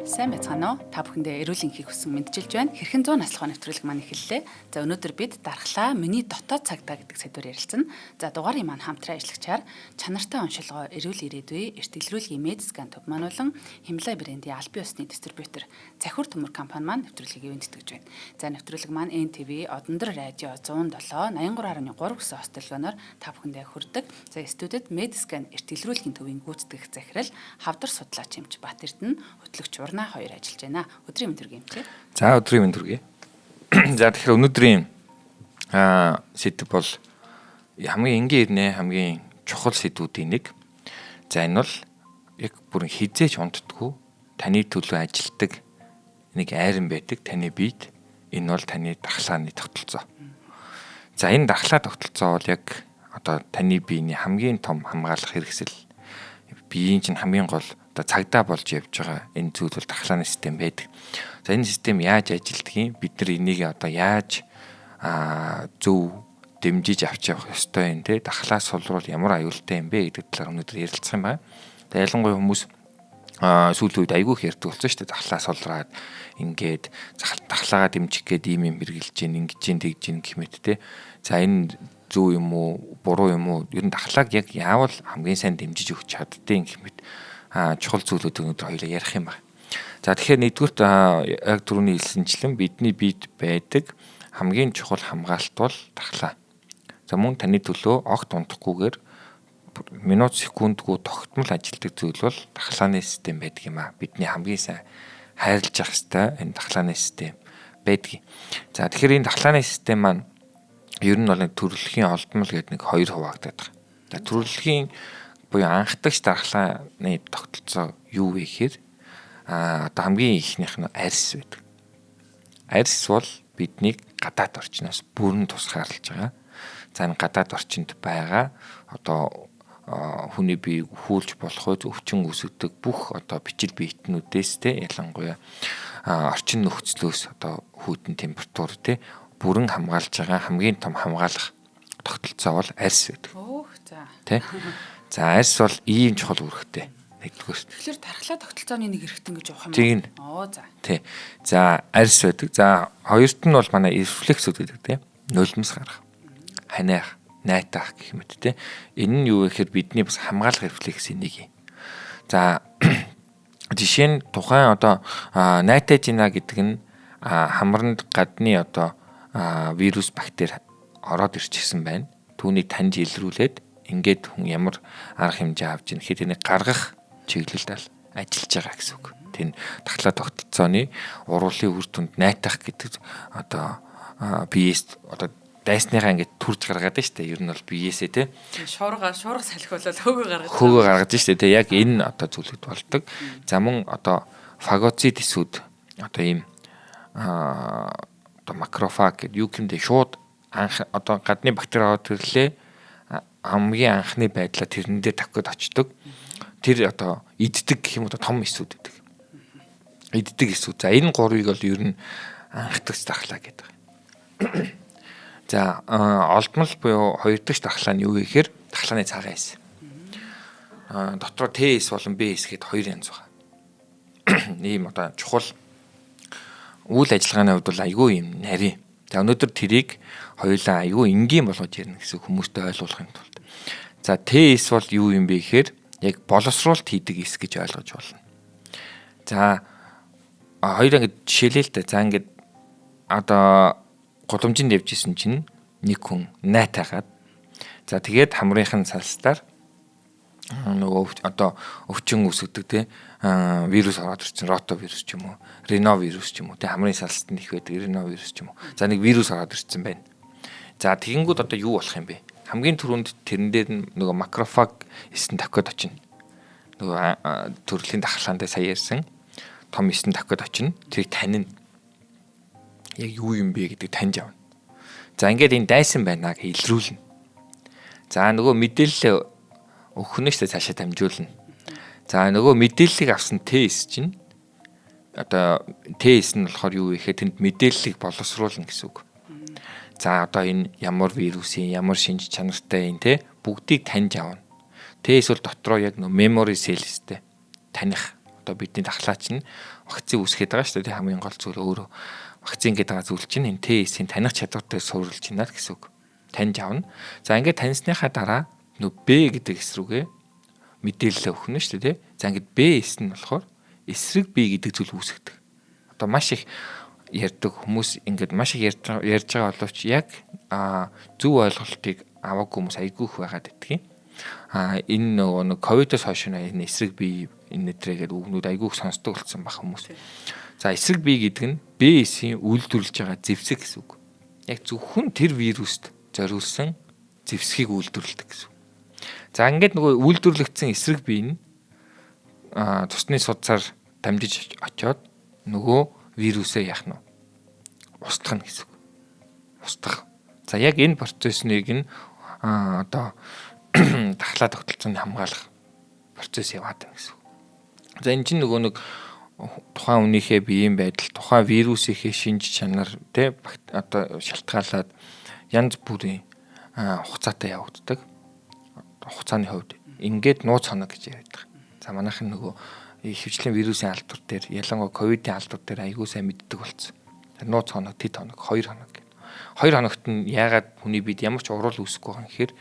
Сайн байцгаана уу? Та бүхэндээ эрүүл энхийг хүсэн мэндчилж байна. Хэрхэн 100 наслах нэвтрүүлэг маань эхэллээ. За, өнөөдөр бид дархлаа миний дотоод цагдаа гэдэг сэдвээр ярилцсан. За, дугаарын маань хамтран ажиллагчаар чанартай оншилгоо эрүүл ирээдүй, эрт илрүүлгийн Медскан төв мануулан Химлай брендийн албан ёсны дистрибьютор Цахиур төмөр компани маань нэвтрүүлгийг ивэн тэтгэж байна. За, нэвтрүүлэг маань NTV, Одондор радио 107 83.3 гэсэн хост төлөвлөгөөнөөр та бүхэндээ хүрдэг. За, студид Медскан эрт илрүүлгийн төвийн гүйцэтгэх захирал хавдар судлаач эмч Бат Эрдэнэ, хөтлөгч Урнаа хоёр ажиллаж байна. Өдрийн мэнд төргий эмчээ. За, өдрийн мэнд төргий. За, тэгэхээр өнөөдрийн сэдэв бол хамгийн энгийн ирнэ, хамгийн чухал сэдвүүдийн нэг. За, энэ бол яг бүрэн хизээч унтдаггүй таны төлөө ажилтдаг нэг айран байдаг таны биед. Энэ бол таны дархлааны тогтолцоо. За, энэ дархлаа тогтолцоо бол яг одоо таны биений хамгийн том хамгаалах хэрэгсэл. Биеийн чинь хамгийн гол одоо цагдаа болж явж байгаа энэ зүйл бол дархлааны систем байдаг. За, энэ систем яаж ажилтгийг, бид нар энийг одоо яаж зөв дэмжиж авч явах ёстой юм те, дархлаа сулруул ямар аюултай юм бэ гэдэг талаар өнөөдөр ярилцах юм байна. Тэгээ ялангуяа хүмүүс сүүлийн үед айгүй их ярьдаг болсон шүү дээ. Дархлаа сулраад ингээд дархлаагаа дэмжих гээд ийм юм хэрэглэж гин, ингэж гин, тэгж гин гэх мэт те. За, энэ зөв юм уу, буруу юм уу? Ер нь дархлааг яг яавал хамгийн сайн дэмжиж өгч чаддیں гэх мэт чухал зүйлүүд өнөөдөр хоёулаа ярих юм байна. За, тэгэхээр нэгдүгürt яг түрүүний хэлсэнчлэн бидний биед байдаг хамгийн чухал хамгаалалт бол дархлаа. За, мөн таны төлөө огт унтахгүйгээр минут секундгүй тогтмол ажилтдаг зүйл бол дархлааны систем байдаг юм а. Бидний хамгийн сайн хайрлаж явах ёстой энэ дархлааны систем байдаг. За, тэгэхээр энэ дархлааны систем маань ер нь бол нэг төрөлхийн олдмол гэдэг нэг хоёр хуваагдаад байгаа. За, төрөлхийн буюу анхдагч дархлааны тогтолцоо юу вэ гэхээр одоо хамгийн ихнийх нь арьс байдаг. Арьс бол биднийг гадаад орчноос бүрэн тусгаарлаж байгаа. За, энэ гадаад орчинд байгаа одоо хүний биеийг хүүлж болох өвчин үүсгэдэг бүх одоо бичил биетнүүдээс те, ялангуяа орчин нөхцлөөс, одоо хүйтэн температур те, бүрэн хамгаалж байгаа хамгийн том хамгаалах тогтолцоо бол арьс байдаг. Өөх, за. Тэ? За, арьс бол ийм чухал үүрэгтэй. Нэгдүгээр. Тэгэхээр дархлаа тогтолцооны нэг эрхтэн гэж явах юм уу? Тийм. Оо, за. Тий. За, арьс байдаг. За, хоёрт нь бол манай рефлексүүд гэдэг тий. Нулимс гарах. Ханиах, найтаах гэх мэт тий. Энэ нь юу вэ гэхээр бидний бас хамгаалах рефлексийн нэг юм. За, жишээ нь тухайн одоо найтаж гинэ гэдэг нь хамранд гадны одоо вирус, бактери ороод ирчихсэн байна. Түүнийг таньж илрүүлээд ингээд хүн ямар арга хэмжээ авч ийн гэхэд тэрнийг гаргах чиглэлд ал ажиллаж байгаа гэсэн үг. Тэр дархлаа тогтолцооны уруулын үр дүнд найтах гэдэг одоо биеэс одоо дайсныхаа ингээд төрж гаргаад байна шүү дээ. Ер нь бол биеэсээ те. Шуурга салхи болол хөөгөө гаргаж хөөгөө гаргаж шүү дээ. Те, яг энэ одоо зүйлүүд болдог. За, мөн одоо фагоцит эсүүд одоо ийм одоо макрофаг гэдэг юу гэмдэ шууд анх одоо гадны бактери ороод ирлээ, хамгийн анхны байдлаа тэрэн дээр тавих гээд очдог. Тэр одоо иддэг гэх юм уу, том эсүүд гэдэг. Иддэг эсүүд. За, энэ гурвыг бол ер нь анхдагч дархлаа гэдэг. За, олдмол буюу хоёр дахь дархлаа нь юу вэ гэхээр дархлааны цагаан эс. Дотроо Т эс болон Б эс гэхэд хоёр янз байна. Ийм одоо чухал үйл ажиллагааны хувьд бол айгүй юм нарийн. За, өнөөдөр тэрийг хоёулаа айгүй энгийн болгож ярина гэсэн хүмүүстэй ойлгуулахын тулд. За, Т эс бол юу юм бэ гэхээр яг боловсруулалт хийдэг эс гэж ойлгож байна. За, хоёр ингэж жишээлээ л да. За, ингээд одоо гудамжинд явж исэн чинь нэг хүн найтаагаад, за, тэгээд хамрынхын салстаар нөгөө одоо өвчин үүсгэдэг те вирус ороод ирсэн, ротавирус ч юм уу, риновирус ч юм уу те, хамрын салстанд их байдаг риновирус ч юм уу. За, нэг вирус ороод ирсэн байна. За, тэгэнгүүт одоо юу болох юм бэ? Хамгийн түрүүнд тэрэн дээр нь нөгөө макрофаг эсэн тавих гээд очино. Нөгөө төрлийн дархлаан дээр сая ярьсан том эсэн тавих гээд очино. Тэрийг танина. Яг юу юм бэ гэдэг таньж авна. За, ингээд энэ дайсан байна гэж илрүүлнэ. За, нөгөө мэдээлэл өгөх нь шүү дээ, цаашаа дамжуулна. За, нөгөө мэдээллийг авсан Т эс чинь одоо Т эс нь болохоор юу вэ гэхээр тэнд мэдээллийг боловсруулна гэсэн үг. За, одоо энэ ямар вирусын ямар шинж чанартай юм те, бүгдийг таньж авна. Т эс бол дотроо яг нөгөө memory cell-стэй таних Одоо бидний дахлаач нь вакцин үүсгээд байгаа шүү дээ. Хамгийн гол зүйл өөрөө вакцин гэдэг байгаа зүйл чинь энэ Т-эсийн таних чадвар дээр суурилж байна л гэсэн үг. Таньж авна. За ингээд таньсныхаа дараа нөө Б гэдэг эс рүүгээ мэдээлэл өгнө шүү дээ. За ингээд Б эс нь болохоор эсрэг бие гэдэг зүйл үүсгдэг. Одоо маш их ярьдаг хүмүүс ингээд маш их ярьж байгаа боловч яг зөв ойлголтыг аваагүй хүмүүс айгүй их байгаад байдгийг. Энэ нөгөө нэг ковидоос хойш энэ эсрэг бие энэ нэтрээ гэдэг үгнүүд айгүй их сонсдог болсон баг хүмүүс. За эсрэг бие гэдэг нь Б эсийн үйлдвэрлэж байгаа зэвсэг гэсэн үг. Яг зөвхөн тэр вируст зориулсан зэвсгийг үйлдвэрлэдэг гэсэн үг. За ингээд нөгөө үйлдвэрлэгдсэн эсрэг бие нь цусны судсаар дамжиж очиод нөгөө вирусээ яах нь устгах нь гэсэн үг. Устгах. За яг энэ процессыг нь одоо дахлаа тогтолцоонд хамгаалах процесс яваад байна гэсэн үг. За энэ чинь нөгөө нэг тухайн хүнийхээ биеийн байдал, тухайн вирусийнхээ шинж чанар тий одоо шалтгаалаад янз бүрийн хугацаатай явагддаг. Хугацааны хувьд ингээд нууц хоног гэж яриад байгаа. За манайхан нөгөө хөвчлийн вирусын алдар дээр ялангуяа ковидын алдар дээр айгүй сайн мэддэг болсон. Нууц хоног, тэд хоног, 2 хоног гэх. 2 хоногт нь яагаад хүний бид ямар ч урал үүсэхгүй байгаа юм гэхээр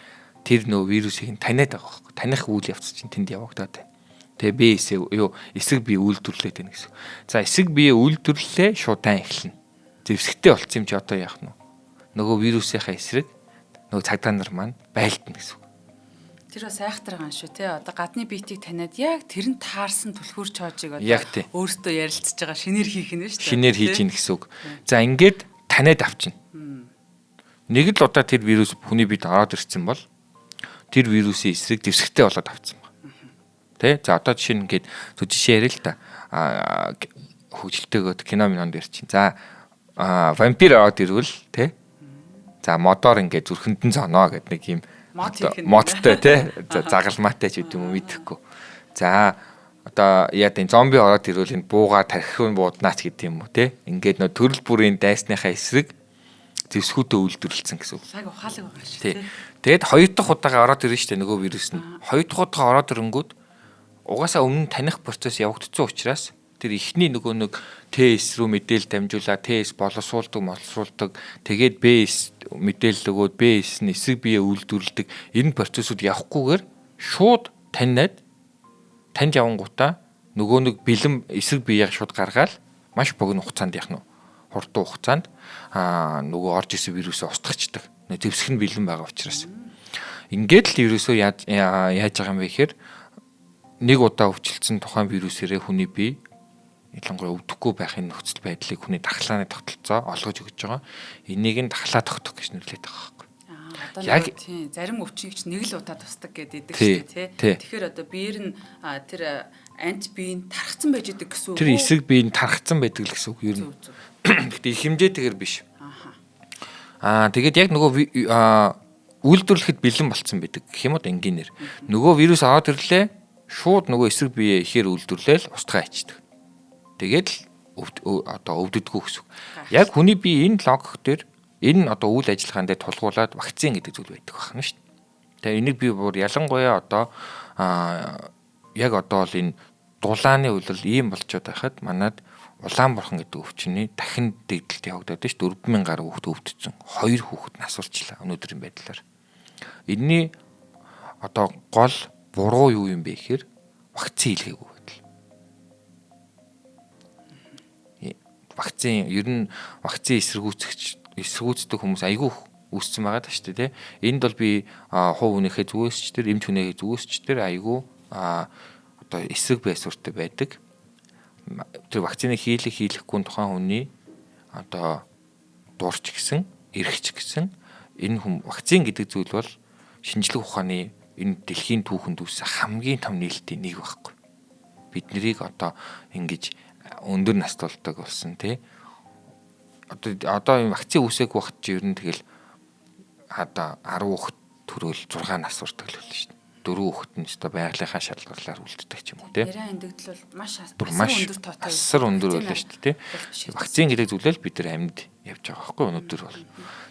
тэр нөгөө вирусыг нь таниад байгаа байхгүй. Таних үйл явц чинь тэнд явагдаад байна. Тэгээ би юу эсрэг бие үйлдвэрлээд байна гэсэн. За эсрэг бие үйлдвэрлэлээ шууд дайн эхэлнэ. Зэвсэгтэй болцсон юм чи одоо яах нь вэ? Нөгөө вирусынхаа эсрэг нөгөө цагдаа нар маань байлдана гэсэн. Тэр бас айхтар ган шүү те. Одоо гадны биетийг таниад яг тэр нь таарсан түлхүүр чоожийг одоо өөртөө ярилцж байгаа шинээр хийх нь шүү дээ. Шинээр хийж ийн гэсэн үг. За ингээд таниад авчина. Нэг л удаа тэр вирус хүний биед ороод ирсэн бол тэр вирусын эсрэг дэвсгтэй болоод авцсан байна. Тэ? За одоо жишээ нь ингээд жишээ яриа л та. Хөгжилтэйгөө кино минонд ярьчин. За вампир ороод ирвэл тэ? За модоор ингээд зүрхэндэн зоноо гэдэг нэг юм модтой тий загалмаатай ч гэдэг юм уу мэдэхгүй. За одоо яа тийм зомби ороод ирвэл энэ бууга тархин бууднаач гэдэг юм уу тий. Ингээд нөө төрөл бүрийн дайсныхаа эсрэг зэвсгүүдээ үйлдвэрлэсэн гэсэн үг. Лаг ухаалаг байгаа шүү тий. Тэгэд хоёр дахь удаага ороод ирнэ шүү дээ нөгөө вирус нь. Хоёр дахь удаага ороод ирэнгүүт угаасаа өмнө таних процесс явагдсан учраас тэр ихний нөгөө нэг ТС рүү мэдээлэл дамжуулаа, ТС боловсруулдаг, тэгээд БС мэдээлэл өгөөд БС нь эсрэг бие үйлдвэрлэдэг энэ процессыг явахгүйгээр шууд таниад таньж явангуудаа нөгөө нэг бэлэн эсрэг биеийг шууд гаргаал маш богино хугацаанд яах нь хурдан хугацаанд нөгөө орж исэн вирусээ устгахчдаг. Зэвсэг нь бэлэн байгаа учраас. Ингээд л ерөөсөө яаж байгаа юм бэ гэхээр нэг удаа өвчлөлтсөн тухайн вирусээрээ хүний бие ялангуяа өвдөхгүй байхын нөхцөл байдлыг хүний дахлааны тогтолцоо олгож өгч байгаа. Энийг нь дахлаа тогтох гэж нэрлэдэг байгаа байхгүй. Одоо яг тийм зарим өвчнийг ч нэг л удаа тусдаг гэдэг шүү дээ тий. Тэгэхээр одоо биеэр нь тэр анти бие нь тархацсан байж идэг гэсэн үг. Тэр эсрэг бие нь тархацсан байдаг л гэсэн үг ер нь. Гэхдээ их хэмжээтэйгэр биш. Тэгээд яг нөгөө үйлдвэрлэхэд бэлэн болцсон байдаг гэх юм уу энгийнээр. Нөгөө вирус аваад ирлээ шууд нөгөө эсрэг бие ихээр үйлдвэрлээл устгаа хийчихдэг. Тэгээд л одоо өвддөггүй гэсэн үг. Яг хүний бие энэ логик дээр энэ одоо үйл ажиллагаан дээр тулгуулад вакцин гэдэг зүйл байдаг байна шүү дээ. Тэгээ энийг би бүр ялангуяа одоо яг одоо л энэ дулааны улирал ийм болчоод байхад манад улаан бурхан гэдэг өвчний дахин дэгдэлт явагдаад ш 4000 гаруй хүүхэд өвдсөн. 2 хүүхэд нас барчлаа өнөөдрийн байдлаар. Энийний одоо гол буруу юу юм бэ гэхээр вакцин хийлгээгүй байдал. Вакцин ер нь вакцин эсэргүүцдэг хүмүүс айгүй үүссэн байгаа даа шүү дээ, тэ. Энд бол би хувь хүнийхээ зүгээс ч тэр эмч хүнийхээ зүгээс ч тэр айгүй одоо эсрэг байсууртай байдаг. Тэр вакциныг хийлэх хийлэхгүй нь тухайн хүний одоо дурч гисэн, эрхч гисэн энэ хүм вакцин гэдэг зүйл бол шинжлэх ухааны энэ дэлхийн түүхэнд үүссэн хамгийн том нээлтийн нэг байхгүй. Бид нарыг одоо ингэж өндөр настуулдаг болсон тий. Одоо энэ вакцин үүсээгүй багт чи ер нь тэгэл одоо 10 хүүхэд төрөөл 6 нас уртаг л болно шүү дээ. 4 хүүхэд нь өстой байгалийнхаа шалгарлаар үлддэг ч юм уу тий. Яриа эндэгдэл бол маш өндөр тоотой. Асар өндөр байлаа шүү дээ тий. Вакцин гэдэг зүйлэл бид нар амьд явж байгаа байхгүй өнөөдөр бол.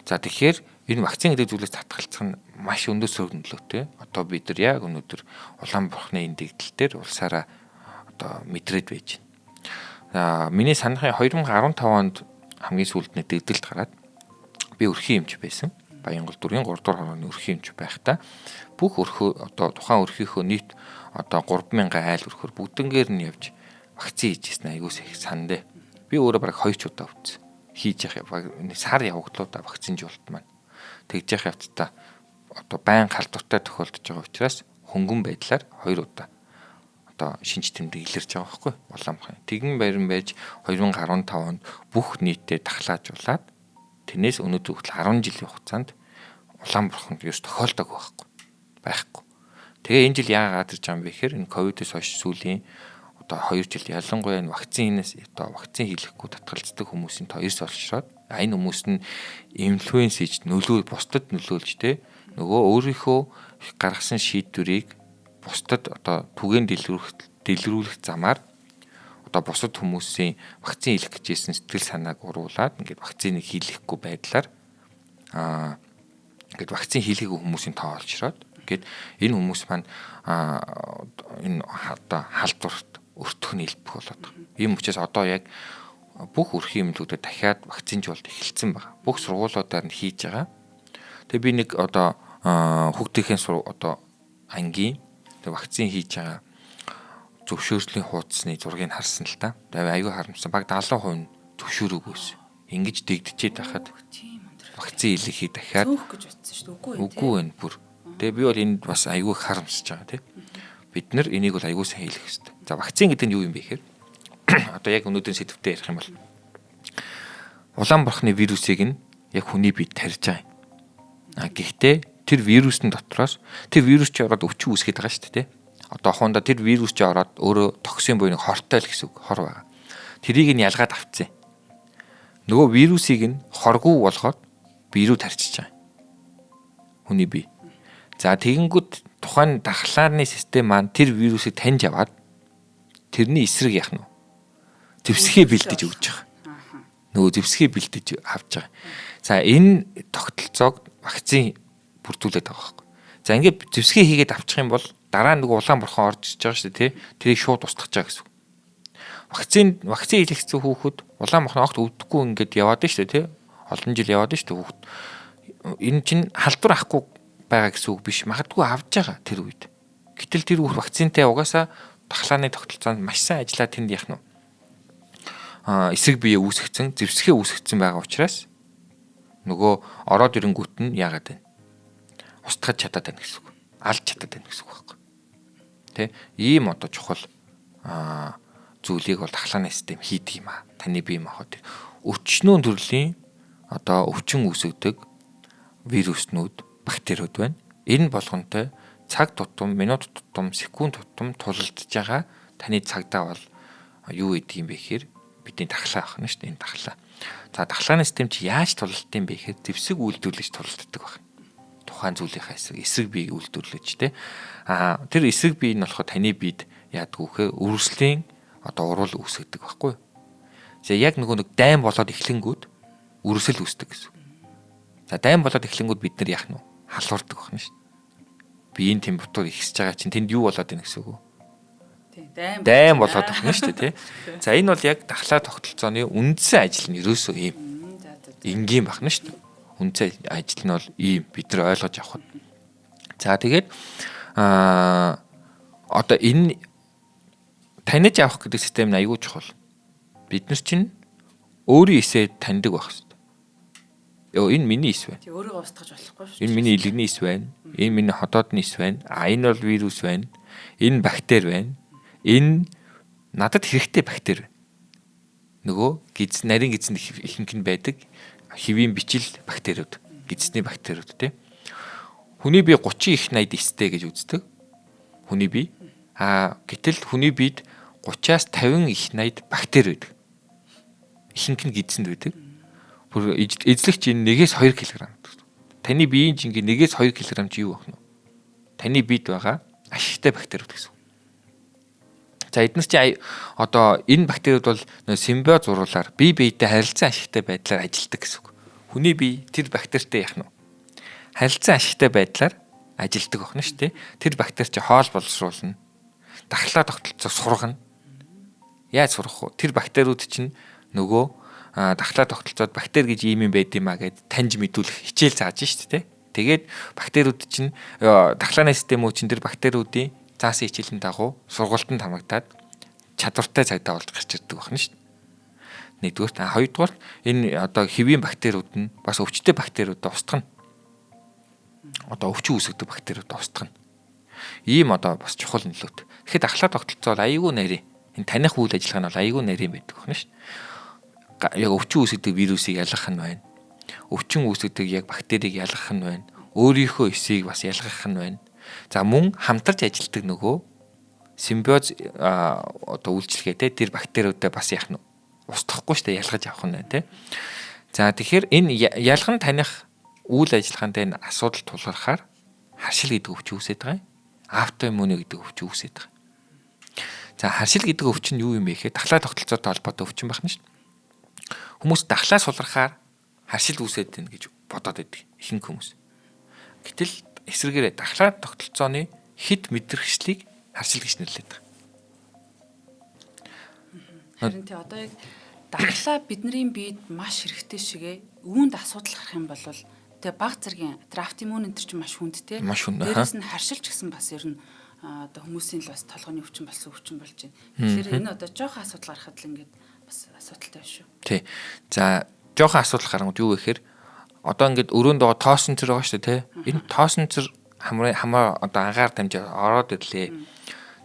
За тэгэхээр энэ вакцин гэдэг зүйлээс татгалзах нь маш өндөр сөрөг нөлөөтэй. Одоо бид нар яг өнөөдөр улаан бурхны энэ дэгдэл дээр улсаараа одоо мэдрээд байж байна. Миний санахын 2015 онд хамгийн сүүлд нэг дэгдэлт гараад би өрхийн эмч байсан. Баянгол дүргийн 3 дугаар хорооны өрхийн эмч байхдаа бүх өрхөө одоо тухайн өрхийнхөө нийт одоо 3000 айл өрхөөр бүгднгээр нь явж вакцин хийжсэн айгуус их сандэ. Би өөрөө бараг 2 ч удаа өвдсөн. Хийж явах сар явагдлуудаа вакцинжуулалт маань. Тэгж явах явцдаа одоо байн халдвартай тохиолдож байгаа учраас хөнгөн байдлаар 2 удаа одоо шинж тэмдэг илэрч байгаа байхгүй улаан бахан. Тэгэн барин байж 2015 онд бүх нийтээ дахлаажуулаад тэрнээс өнөөдөр хүртэл 10 жилийн хугацаанд улаан бурханд ерөөс тохиолдоогүй байхгүй. Тэгээ энэ жил яагаад ирж байгаа юм бэ гэхээр энэ ковидос хойш сүүлийн одоо 2 жил ялангуяа энэ вакцинээс одоо вакцин хийлгэхгүй татгалздаг хүмүүсийн тоо эрс олшроод энэ хүмүүс нь инфлюенс хийж нөлөө бусдад нөлөөлж те нөгөө өөрийнхөө гаргасан шийдвэрийг бусдад одоо түгээн дэлгэрүүлэх замаар одоо бусад хүмүүсийн вакцин хийлгэх гэжсэн сэтгэл санааг уруулаад ингээд вакциныг хийлгэхгүй байдлаар ингээд вакцин хийлгээгүй хүмүүсийн тоо олшроод ингээд энэ хүмүүс маань энэ одоо халдварт өртөх нь илбэх болоод байгаа. Ийм учраас одоо яг бүх өрхийн эмнэлгүүдэд дахиад вакцинжуулалт эхэлсэн байгаа. Бүх сургуулиудаар нь хийж байгаа. Тэгээ би нэг одоо хүүхдийн одоо ангийн тэг вакцин хийж байгаа зөвшөөрлийн хуудасны зургийг харсан л та. Тэгээ аюу харамсан. Баг 70% нь зөвшөөрөөгүй байсан. Ингэж дэгдэжээд байхад вакцин хийлгэхийг дахиад зөөх гэж утсан шүү дээ. Үгүй ээ. Үгүй ээ бүр. Тэгээ би бол энд бас аюу харамсаж байгаа тий. Бид нар энийг бол аюу сайн хийлгэх хэрэгтэй. За вакцин гэдэг нь юу юм бэ гэхээр одоо яг өнөөдрийн сэдвтэ ярих юм бол улаан бурхны вирусыг нь яг хүний биед тарьж байгаа юм. А гэхдээ тэр вирусын дотроос тэр вирус чи ороод өвчин үүсгээд байгаа шүү дээ. Одоо хунда тэр вирус чи ороод өөрөө токсин буюу нэг хортой л гэсэн үг хор байгаа. Тэрийг нь ялгаад авцсан. Нөгөө вирусыг нь хоргүй болгоод бие рүү тарчиж байгаа. Хүний бие. За тэгэнгүүт тухайн дахлааны систем маань тэр вирусыг таньж аваад тэрний эсрэг яах нь вэ? Зэвсгээ бэлдэж өгч байгаа. Нөгөө зэвсгээ бэлдэж авч байгаа. За энэ тогтолцоог вакцин бүрдүүлээд байгаа байхгүй. За ингээд зэвсгээ хийгээд авчих юм бол дараа нь нөгөө улаан бурхан орж иж байгаа шүү дээ тий. Тэрийг шууд устгах чаа гэсэн үг. Вакцин хийлгэсэн хүүхэд улаан бурхан огт өвдөхгүй ингээд яваад шүү дээ тий. Олон жил яваад шүү дээ хүүхэд. Энэ чинь халдвар авахгүй байгаа гэсэн үг биш. Магадгүй авж байгаа тэр үед. Гэтэл тэр хүүхд вакцинтай угаасаа дахлааны тогтолцоонд маш сайн ажиллаад тэнд яах нь вэ? Эсрэг бие үүсгэсэн, зэвсгээ үүсгэсэн байгаа учраас нөгөө ороод ирэнгүүт нь яагаад вэ? Устгаж чадаад байна гэсэн үг. Алж чадаад байна гэсэн үг байхгүй. Тэ? Ийм одоо чухал зүйлийг бол дахлааны систем хийдэг юм аа. Таны бие махбод өчнөө төрлийн одоо өвчин үүсгэдэг вируснүүд, бактериуд байна. Энэ болгонтой цаг тутам, минут тутам, секунд тутам тулалдж байгаа таны цагдаа бол юу гэдэг юм бэ гэхээр бидний дахлаа ахна шүү дээ. Энэ дахлаа. За дахлааны систем чи яаж тулалдсан юм бэ гэхээр зэвсэг үйлдвэрлэж тулалддаг баг. Тухайн зүйлийнхаа эсрэг биеийг үйлдвэрлэж тэ. Тэр эсрэг бие нь болохоор таны биед яадаг вэ гэхээр өрсөлдөлийн одоо уруул үүсгэдэг байхгүй юу? За яг нөгөө нэг дайн болоод эхлэнгүүд өрсөл үүсдэг гэсэн. За дайн болоод эхлэнгүүд бид нар яах нь вэ? Халуурдаг байна шүү дээ. Биеийн температур ихсэж байгаа чинь тэнд юу болоод байна гэсэн үг үү? Дайн болоод байна шүү дээ, тий. За энэ бол яг дахлаа тогтолцооны үндсэн ажил нь ерөөсөө ийм. Энгийн байна шүү дээ. Үндсэн ажил нь бол ийм бид нар ойлгож авах. За тэгээд одоо энэ таних авах гэдэг систем нь аюул чухал. Бид нар чинь өөрийн эсээ таньдаг байх хэрэгтэй. Йоо энэ миний эс байна. Тий өөрийгөө устгаж болохгүй шүү. Энэ миний илгэний эс байна. Энэ миний ходоодны эс байна. А энэ бол вирус байна. Энэ бактери байна. Энэ надад хэрэгтэй бактери байна. Нөгөө гиз нарийн гизэнд ихэнх нь байдаг хэвийн бичил бактериуд, гизсний бактериуд тий. Хүний бие 30 их 80 эстэй гэж үздэг. Хүний бие. А гэтэл хүний биед 30-аас 50 их 80 бактери байдаг. Ихэнх нь гидсэнд байдаг. Бүр эзлэгч энэ 1-ээс 2 кг. Таны биеийн жингээ 1-ээс 2 кг чи юу байх нь вэ? Таны биед байгаа ашигтай бактериуд гэсэн. За эднес чи одоо энэ бактериуд бол симбиоз зуруулаар бие биетэй харилцан ашигтай байдлаар ажилладаг гэсэн үг. Хүний бие тэр бактеритай яах нь вэ? Харилцан ашигтай байдлаар ажилладаг байна шүү дээ. Тэр бактери чи хоол боловсруулна. Дахлаа тогтолцоо сургана. Яаж сурах вэ? Тэр бактериуд чинь нөгөө дахлаа тогтолцоод бактери гэж ийм юм байд юм а гэд таньж мэдүүлэх хичээл зааж шүү дээ. Тэгээд бактериуд чинь дахлааны системүүд чинь тэр бактериудын заасан хичээлийн дагуу сургалтанд хамрагдаад чадвартай цагдаа болж гарч ирдэг байна шүү дээ. Нэгдүгээрт, хоёрдугаарт энэ одоо хэвийн бактериуд нь бас өвчтэй бактериудаа устгана. Одоо өвчин үүсгэдэг бактериудаа устгана. Ийм одоо бас чухал нөлөөт. Тэгэхээр дахлаа тогтолцоо бол аюулгүй нарийн. Энэ таних үйл ажиллагаа нь бол аюулгүй нарийн байдаг байна шүү дээ. Яг өвчин үүсгэдэг вирусыг ялгах нь байна. Өвчин үүсгэдэг яг бактерийг ялгах нь байна. Өөрийнхөө эсийг бас ялгах нь байна. За мөн хамтарч ажилладаг нөгөө симбиоз одоо үйлчлэгээтэй тэр бактериудаа бас яах нь устгахгүй шүү дээ, ялгаж авах нь байна те. За тэгэхээр энэ ялган таних үйл ажиллагаанд энэ асуудал тулгархаар харшил гэдэг өвчин үүсээд байгаа юм. Аутоиммун гэдэг өвчин үүсээд байгаа. За харшил гэдэг өвчин нь юу юм бэ гэхээр дахлаа тогтолцоотой холбоотой өвчин байна шүү дээ. Хүмүүс дахлаа сулрахаар харшил үүсээд байна гэж бодоод байдаг ихэнх хүмүүс. Гэтэл эсрэгээрээ дахлаа тогтолцооны хэд мэдрэгчлийг харшил гэж нэрлэдэг байгаа. Харин тий одоо яг дахлаа бидний биед маш хэрэгтэй шигээ үүнд асуудал гарах юм бол тэгээ баг зэргийн автоиммун энэ төр чинь маш хүнд те. Дээрээс нь харшилч гэсэн бас ер нь одоо хүмүүсийн л бас толгойн өвчин болсон өвчин болж байна. Тэгэхээр энэ одоо жоохон асуудал гарахад л ингээд бас асуудалтай байна шүү. Тий. За жоохон асуудал гарангууд юу гэхээр одоо ингээд өрөөнд байгаа тоосон цэр байгаа шүү дээ тий. Энэ тоосон цэр хамаа одоо ангаар дамжаа ороод ирлээ.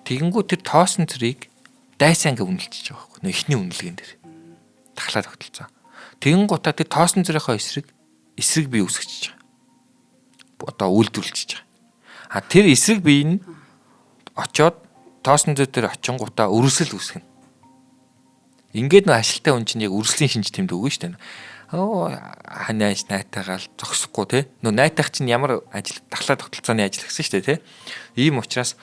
Тэгэнгүүт тэр тоосон цэрийг дайсаа ингээ үнэлчихэж байгаа байхгүй. Нөө эхний үнэлгээн дээр. Дахлаа тогтолцоо. Тэгэнгуутаа тэр тоосон цэрийнхээ эсрэг бие үүсгэж байгаа. Одоо үйлдвэрлэчихэж байгаа. А тэр эсрэг бие нь очоод тоосон зүй дээр очингуудаа өрсөл үүсгэнэ. Ингээд нөө ажилтаа хүн чинь яг өрсөлийн шинж тэмдэг өгнө шүү дээ. Оо ханааш найтайгаал зогсохгүй те. Нөө найтах чинь ямар ажил дахлаа тогтолцооны ажил гэсэн шүү дээ те. Ийм учраас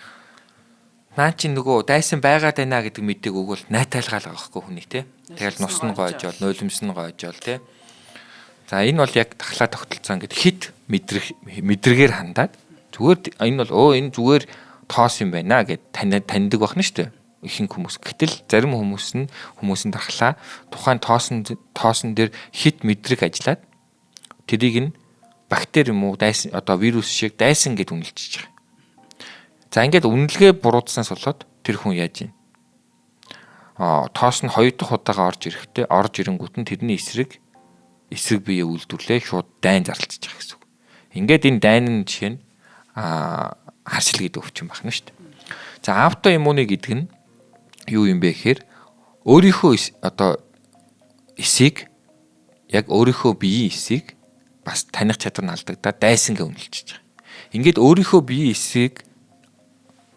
наа чинь нөгөө дайсан байгаад байна гэдэг мэдээг өгвөл найтайлгаал байгаа байхгүй хүний те. Тэгэл нус нь гойжоол, нулимс нь гойжоол те. За энэ бол яг дахлаа тогтолцоо ингээд хит мэдрэгээр хандаад зүгээр энэ бол энэ зүгээр тоос юм байна гэд таньдаг байна шүү дээ. Ихэнх хүмүүс. Гэтэл зарим хүмүүс нь хүмүүсийн дахлаа тухайн тоосон дээр хит мэдрэг ажиллаад тэрийг нь бактери юм уу дайсан одоо вирус шиг дайсан гэд үнэлчихэж байгаа. За ингээд үнэлгээ буруудснаас болоод тэр хүн яаж юм? Тоос нь хоёр дахь удаага орж ирэхдээ орж ирэнгүүт нь тэрний эсрэг бие үйлдвэрлээ шууд дайн зарлчихж байгаа гэсэн үг. Ингээд энэ дайн нь жишээ нь харшил гэдэг өвчин байна шүү дээ. За аутоиммуны гэдэг нь юу юм бэ гэхээр өөрийнхөө одоо эсийг яг өөрийнхөө биеийн эсийг бас таних чадвар нь алдагдаад дайсангээ үнэлчихэж байгаа. Ингээд өөрийнхөө биеийн эсийг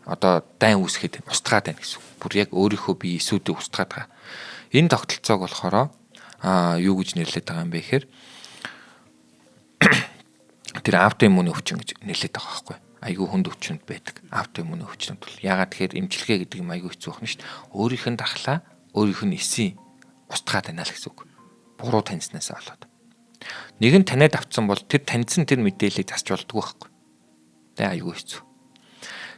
одоо дайн үүсгэхэд устгаад байна гэсэн үг. Бүр яг өөрийнхөө биеийн эсүүдийг устгаад байгаа. Энэ тогтолцоог болохоор юу гэж нэрлэдэг байгаа юм бэ гэхээр тэр аутоиммуны өвчин гэж нэрлэдэг байгаа байхгүй. Айгүй хүнд өвчнөд байдаг. Аутоиммуны өвчнөд бол ягаад тэгэхээр эмчилгээ гэдэг юм айгүй хэцүү байна шүү дээ. Өөрийнх нь дахлаа, өөрийнх нь эсийн устгаад байна л гэсэн үг. Буруу таньснаас болоод. Нэг нь таниад авцсан бол тэр таньсан тэр мэдээллийг засч болдгоо байхгүй. Тэ айгүй хэцүү.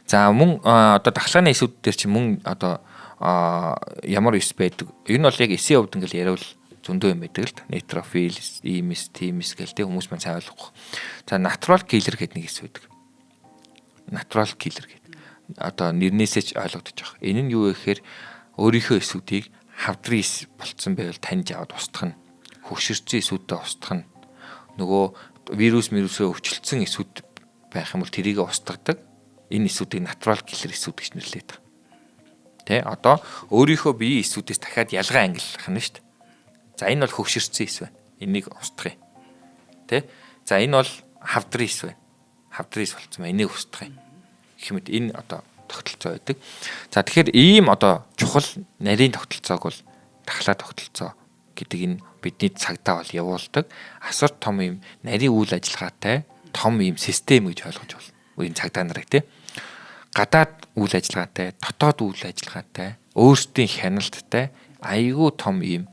За мөн одоо дахлааны эсүүд дээр чинь мөн одоо ямар эс байдаг. Энэ бол яг эсийн хувьд ингээл яриул зөндөө юм байдаг л да. Нейтрофил, имис, тимис гэл тэ хүмүүс маань сайн ойлгохгүй. За natural killer гэдэг нэг эс байдаг. Natural killer гэдэг. Одоо нэрнээсээ ч ойлгогдож байгаа. Энэ нь юу вэ гэхээр өөрийнхөө эсүүдийг хавдрын эс болцсон байвал таньж аваад устгах нь. Хөгшөрсөн эсүүдээ устгах нь. Нөгөө вирус мирусээ өвчлөлтсөн эсүүд байх юм бол тэрийг устгадаг. Энэ эсүүдийг natural killer эсүүд гэж нэрлэдэг байгаа. Тэ одоо өөрийнхөө биеийн эсүүдээс дахиад ялгаа ангиллах нь шүү дээ. За энэ бол хөгшөрсөн эс байна. Энийг устгах юм. Тэ? За энэ бол хавдрын эс байна. Хавдрын эс болцсон байна. Энийг устгах юм. Гэх мэт энэ одоо тогтолцоо байдаг. За тэгэхээр ийм одоо чухал нарийн тогтолцоог бол дахлаа тогтолцоо гэдэг энэ бидний цагдаа бол явуулдаг. Асар том ийм нарийн үйл ажиллагаатай том ийм систем гэж ойлгож байна. Энэ цагдаа нарыг тэ. Гадаад үйл ажиллагаатай, дотоод үйл ажиллагаатай, өөрсдийн хяналттай айгүй том ийм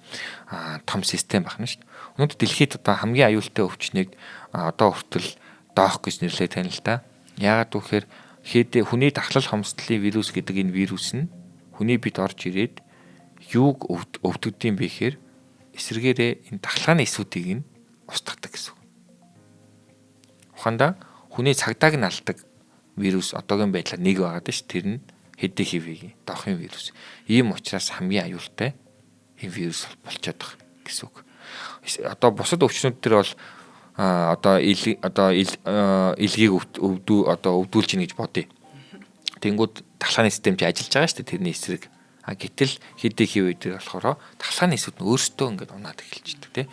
том систем байна шүү дээ. Өнөөдөр дэлхийд одоо хамгийн аюултай өвчнийг одоо хүртэл доох гэж нэрлэдэг тань л да. Яагаад гэвэл хүний дархлал хомсдлын вирус гэдэг энэ вирус нь хүний бид орж ирээд юуг өвдөгдөм бэ гэхээр эсрэгээрээ энэ дахлааны эсүүдийг нь устгадаг гэсэн үг. Ухаандаа хүний цагдааг нь алдаг вирус одоогийн байдлаар нэг байгаад ш. Тэр нь ХДХВ-ийн дохын вирус. Ийм учраас хамгийн аюултай энэ вирус болчиход байгаа гэсэн үг. Одоо бусад өвчнүүд төр бол одоо илгийг өвдүү одоо өвдүүлж гин гэж бодъё. Тэнгүүд дахлааны систем чи ажиллаж байгаа шүү дээ тэрний эсрэг. А гэтэл ХДХВ дээр болохоор дахлааны эсүүд нь өөрсдөө ингээд унаад эхэлждэг тий.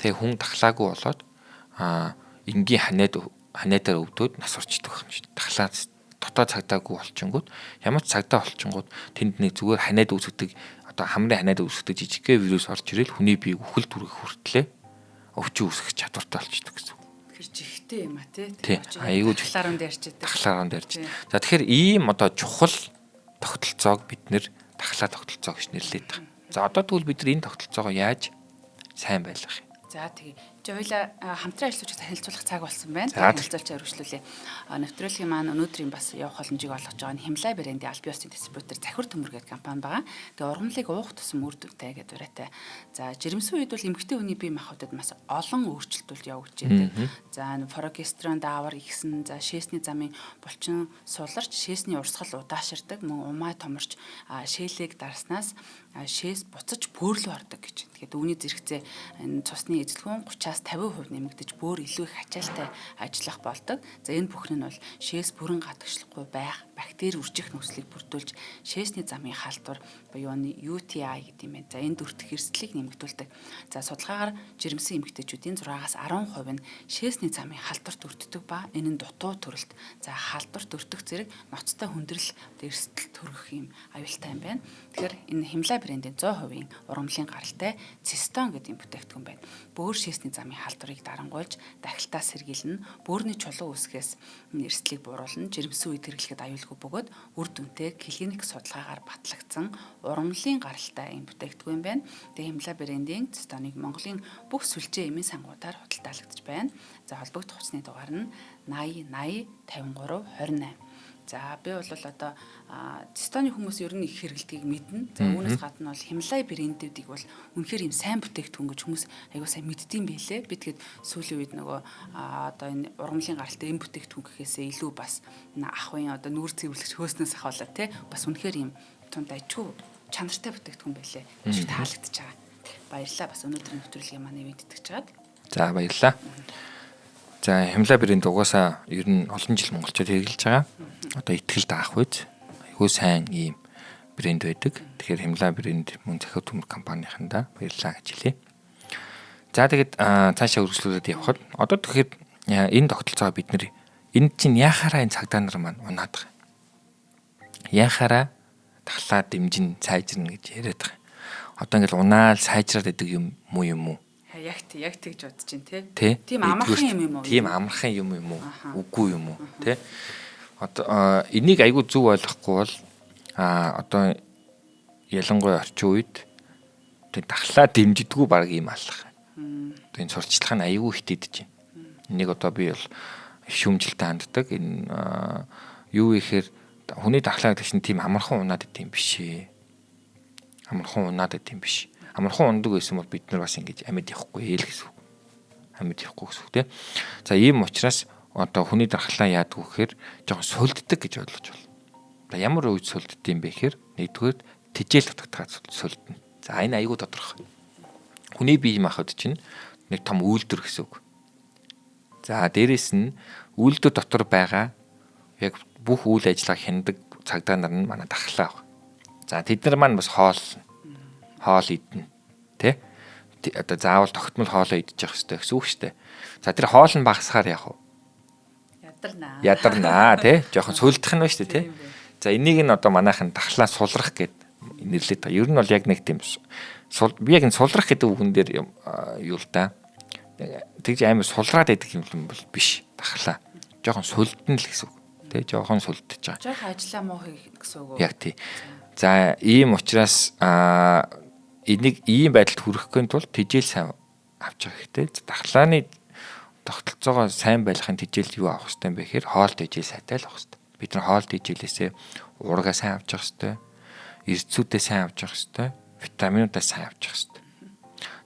Тэгээ хүн дахлаагүй болоод энгийн ханиадаар өвдөөд нас орчдөг юм шиг. Дахлаа дотоод цагдаагүй болчингууд ямар ч цагдаа болчингууд тэнд нэг зүгээр ханиад үүсгдэг одоо хамрын ханиад үүсгдэг жижигхэн вирус орж ирэл хүний биеийг үхэл түргэх хүртлээ өвчин үүсгэх чадвартай болчдөг гэсэн үг. Тэгэхээр жигтэй юм а тий. Айгүй дахлаар үнд ярьж байдаг. Дахлаар үнд ярьж. За тэгэхээр ийм одоо чухал тогтолцоог бид нэр дахлаа тогтолцоо гэж нэрлэдэг байгаа. За одоо тэгвэл бид нар энэ тогтолцоогоо яаж сайн байлгах юм? За тэгээ. Чи хоёлаа хамтран ажиллагч танилцуулах цаг болсон байна. Танилцуулж өргөжлүүлээ. Нэвтрүүлгийн маань өнөөдрийн бас явах боломжийг олгож байгаа нь Химлай брендийн аль биесны дистрибьютор Захир Төмөр гэдэг компани байгаа. Тэгээ ургамлыг уух тусам үр дүнтэй гэдэг уриатай. За жирэмсэн үед бол эмэгтэй хүний бие махбодод маш олон өөрчлөлтүүд явагдаж байдаг. За прогестерон даавар ихсэн, за шээсний замын булчин суларч, шээсний урсгал удааширдаг, мөн умай томорч, шээлэг дарснаас шээс буцаж бөөрлөө ордог гэж. Тэгэхээр үүний зэрэгцээ энэ цусны эзлэхүүн 30-аас 50% нэмэгдэж бөөр илүү их ачаалтай ажиллах болдог. За энэ бүхэн нь бол шээс бүрэн гадагшлахгүй байх, бактери үржих нөхцөлийг бүрдүүлж шээсний замын халдвар буюу UTI гэдэг юм байна. За энэ дүртэх эрсдлийг нэмэгдүүлдэг. За судалгаагаар жирэмсэн эмэгтэйчүүдийн 6-аас 10% нь шээсний замын халдварт өртдөг ба энэ нь дутуу төрөлт. За халдварт өртөх зэрэг ноцтой хүндрэл эрсдэл төрөх юм аюултай юм байна. Тэгэхээр энэ Химлай брендийн 100% ургамлын гаралтай цистон гэдэг юм бүтээгдэхүүн байна. Бөөр шээсний замын халдварыг дарангуйлж дахилтаа сэргийлнэ, бөөрийн чулуу үүсгэхээс эрсдлийг бууруулна, жирэмсэн үед хэрэглэхэд аюулгүй бөгөөд үр дүнтэй клиник судалгаагаар батлагдсан ургамлын гаралтай юм бүтээгдэхүүн байна. Тэгээ Химлай брендийн цистоныг Монголын бүх сүлжээ эмийн сангуудаар худалдаалагдаж байна. За холбогдох утасны дугаар нь 80 80 53 28. За би бол одоо цистоны хүмүүс ер нь их хэрэглэдгийг мэднэ. За үүнээс гадна бол Химлай брендүүдийг бол үнэхээр юм сайн бүтээгдэхүүн гэж хүмүүс аягүй сайн мэддэм байлээ. Би тэгэд сүүлийн үед нөгөө одоо энэ ургамлын гаралтай эм бүтээгдэхүүн гэхээсээ илүү бас ахын одоо нүүр цэвэрлэгч хөөснөөс ахуулаад тий бас үнэхээр юм тунд айчгүй чанартай бүтээгдэхүүн байлээ. Шиг таалагдчихж байгаа. Баярлалаа бас өнөөдрийн нэвтрүүлгийн маань ивент итгэж байгаад. За баярлалаа. За Химлай брэнд угаасаа ер нь олон жил монголчууд хэрэглэж байгаа. Одоо итгэл даах үз. Айгүй сайн ийм брэнд байдаг. Тэгэхээр Химлай брэнд мөн Захир Төмөр компанийнхандаа баярлалаа гэж хэлье. За тэгэд цаашаа үргэлжлүүлээд явхад одоо тэгэхээр энэ тогтолцоогоо бид нэр энд чинь яхаараа энэ цагдаа нар маань унаад байгаа. Яхаараа дахлаа дэмжин сайжирна гэж яриад байгаа. Одоо ингээл унаал сайжраад байдаг юм муу юм уу? Яг тэгж бодож чинь тий. Тийм амархан юм уу? Тийм амархан юм уу? Үгүй юм уу? Тий. Одоо энийг айгүй зөв ойлгохгүй бол одоо ялангуяа орчин үед тэг дахлаа дэмждэггүй баг юм алах. Одоо энэ сурталчлах нь айгүй хитийдэж байна. Энийг одоо би бол шүүмжлэлтэй ханддаг. Энэ юу ихээр хүний дахлаа гэдэг чинь тийм амархан унаад идэм биш ээ. Амархан унаад идэм биш. Амархан ундаг байсан бол бид нар бас ингэж амьд явахгүй ээл гэсэн үг. Амьд явахгүй гэсэн үг тий. За ийм учраас одоо хүний дархлаа яадаг вэ гэхээр жоохон сулддаг гэж ойлгож байна. За ямар үед сулддаг юм бэ гэхээр нэгдүгээр тэжээл дутагдахаар сулдна. За энэ айгүй тодорхой. Хүний бие махбод чинь нэг том үйлдвэр гэсэн үг. За дээрэс нь үйлдвэр дотор байгаа яг бүх үйл ажиллагаа хяндаг цагдаа нар нь манай дархлаа баг. За тэд нар маань бас хоол идэнэ тий. Одоо заавал тогтмол хоолоо идчих хэрэгтэй гэсэн үг шүү дээ. За тэр хоол нь багасгаар яах вэ? Ядарнаа. Ядарнаа тий. Жохон сулдах нь байна шүү дээ тий. За энийг нь одоо манайхан дахлаа сулрах гэд нэрлэдэг байгаа. Ер нь бол яг нэг тийм би яг энэ сулрах гэдэг үгэн дээр юу л да. Тэгж амар сулраад байдаг юм бол биш. Дахлаа. Жохон сулдна л гэсэн үг. Тий, жохон сулдж байгаа. Жохон ажиллаа муу хийх гэсэн үг үү? Яг тий. За ийм учраас энийг ийм байдалд хүрэхгүй тул тэжээл сайн авч явах хэрэгтэй. Дахлааны тогтолцоогоо сайн байлгахын тэжээл юу авах хэрэгтэй юм бэ гэхээр хоол тэжээл сайтай л авах хэрэгтэй. Бид нар хоол тэжээлээсээ уургаа сайн авч явах хэрэгтэй. Эрдэсүүдээ сайн авч явах хэрэгтэй. Витаминуудаа сайн авчих хэрэгтэй.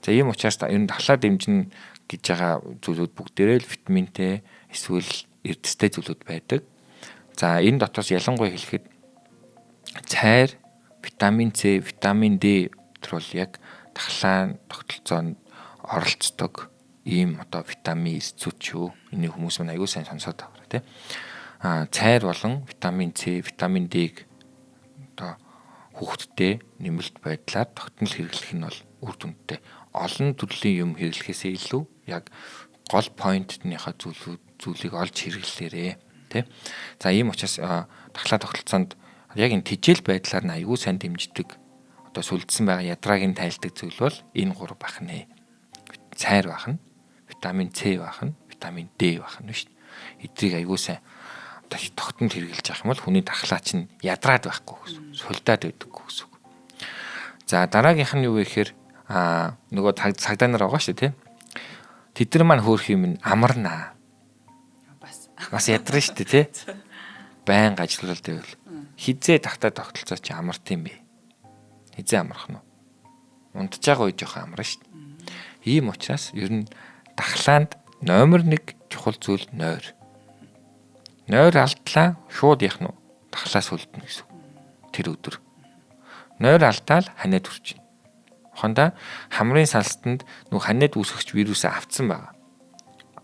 За ийм учраас ер нь дахлаа дэмжинэ гэж байгаа зүйлүүд бүгдээрээ л витаминтэй эсвэл эрдэстэй зүйлүүд байдаг. За энэ дотоос ялангуяа хэлэхэд цайр, витамин С, витамин D тэр бол яг дахлаан тогтолцоонд оролцдог ийм одоо витамин эрдэсүүд шүү. Энийг хүмүүс маань аягүй сайн сонсоод байгаа тий. Цайр болон витамин С, витамин D-г одоо хүүхдтэй нэмэлт байдлаар тогтмол хэрэглэх нь бол үр дүнтэй. Олон төрлийн юм хэрэглэхээсээ илүү яг гол поинтныхаа зүйлийг олж хэрэглээрээ тий. За ийм учраас дахлаа тогтолцоонд яг энэ тэжээл байдлаар нь аягүй сайн дэмждэг одоо сүлдсэн байгаа ядрааг нь тайлдаг зүйл бол энэ гурав бах нэ. Цайр бах нь, витамин С бах нь, витамин D бах нь шүү дээ. Эдрийг аягүй сайн одоо тогтмол хэрэглэж явах юм бол хүний дахлаа чинь ядраад байхгүй гэсэн. Сулдаад байдаггүй гэсэн. За дараагийнх нь юу вэ гэхээр нөгөө цагдаа нар байгаа шүү дээ тий. Тэд нар маань хөөх юм амарнаа. Бас ядраа шүү дээ тий. Баян ажиллуулалт байвал хизээ тахтаа тогтолцоо чи амарт юм бэ? Хизээ амарх нь. Унтж байгаа үе жоохон амарна шүү дээ. Ийм учраас ер нь дахлаанд номер 1 чухал зүйл нойр. Нойр алдлаа шууд яах нь дахлаа сүлдэнэ гэсэн. Тэр өдөр. Нойр алдаал ханиад хүрчинэ. Хонда хамрын салстанд нүг ханиад үүсгэгч вирусээ авцсан байгаа.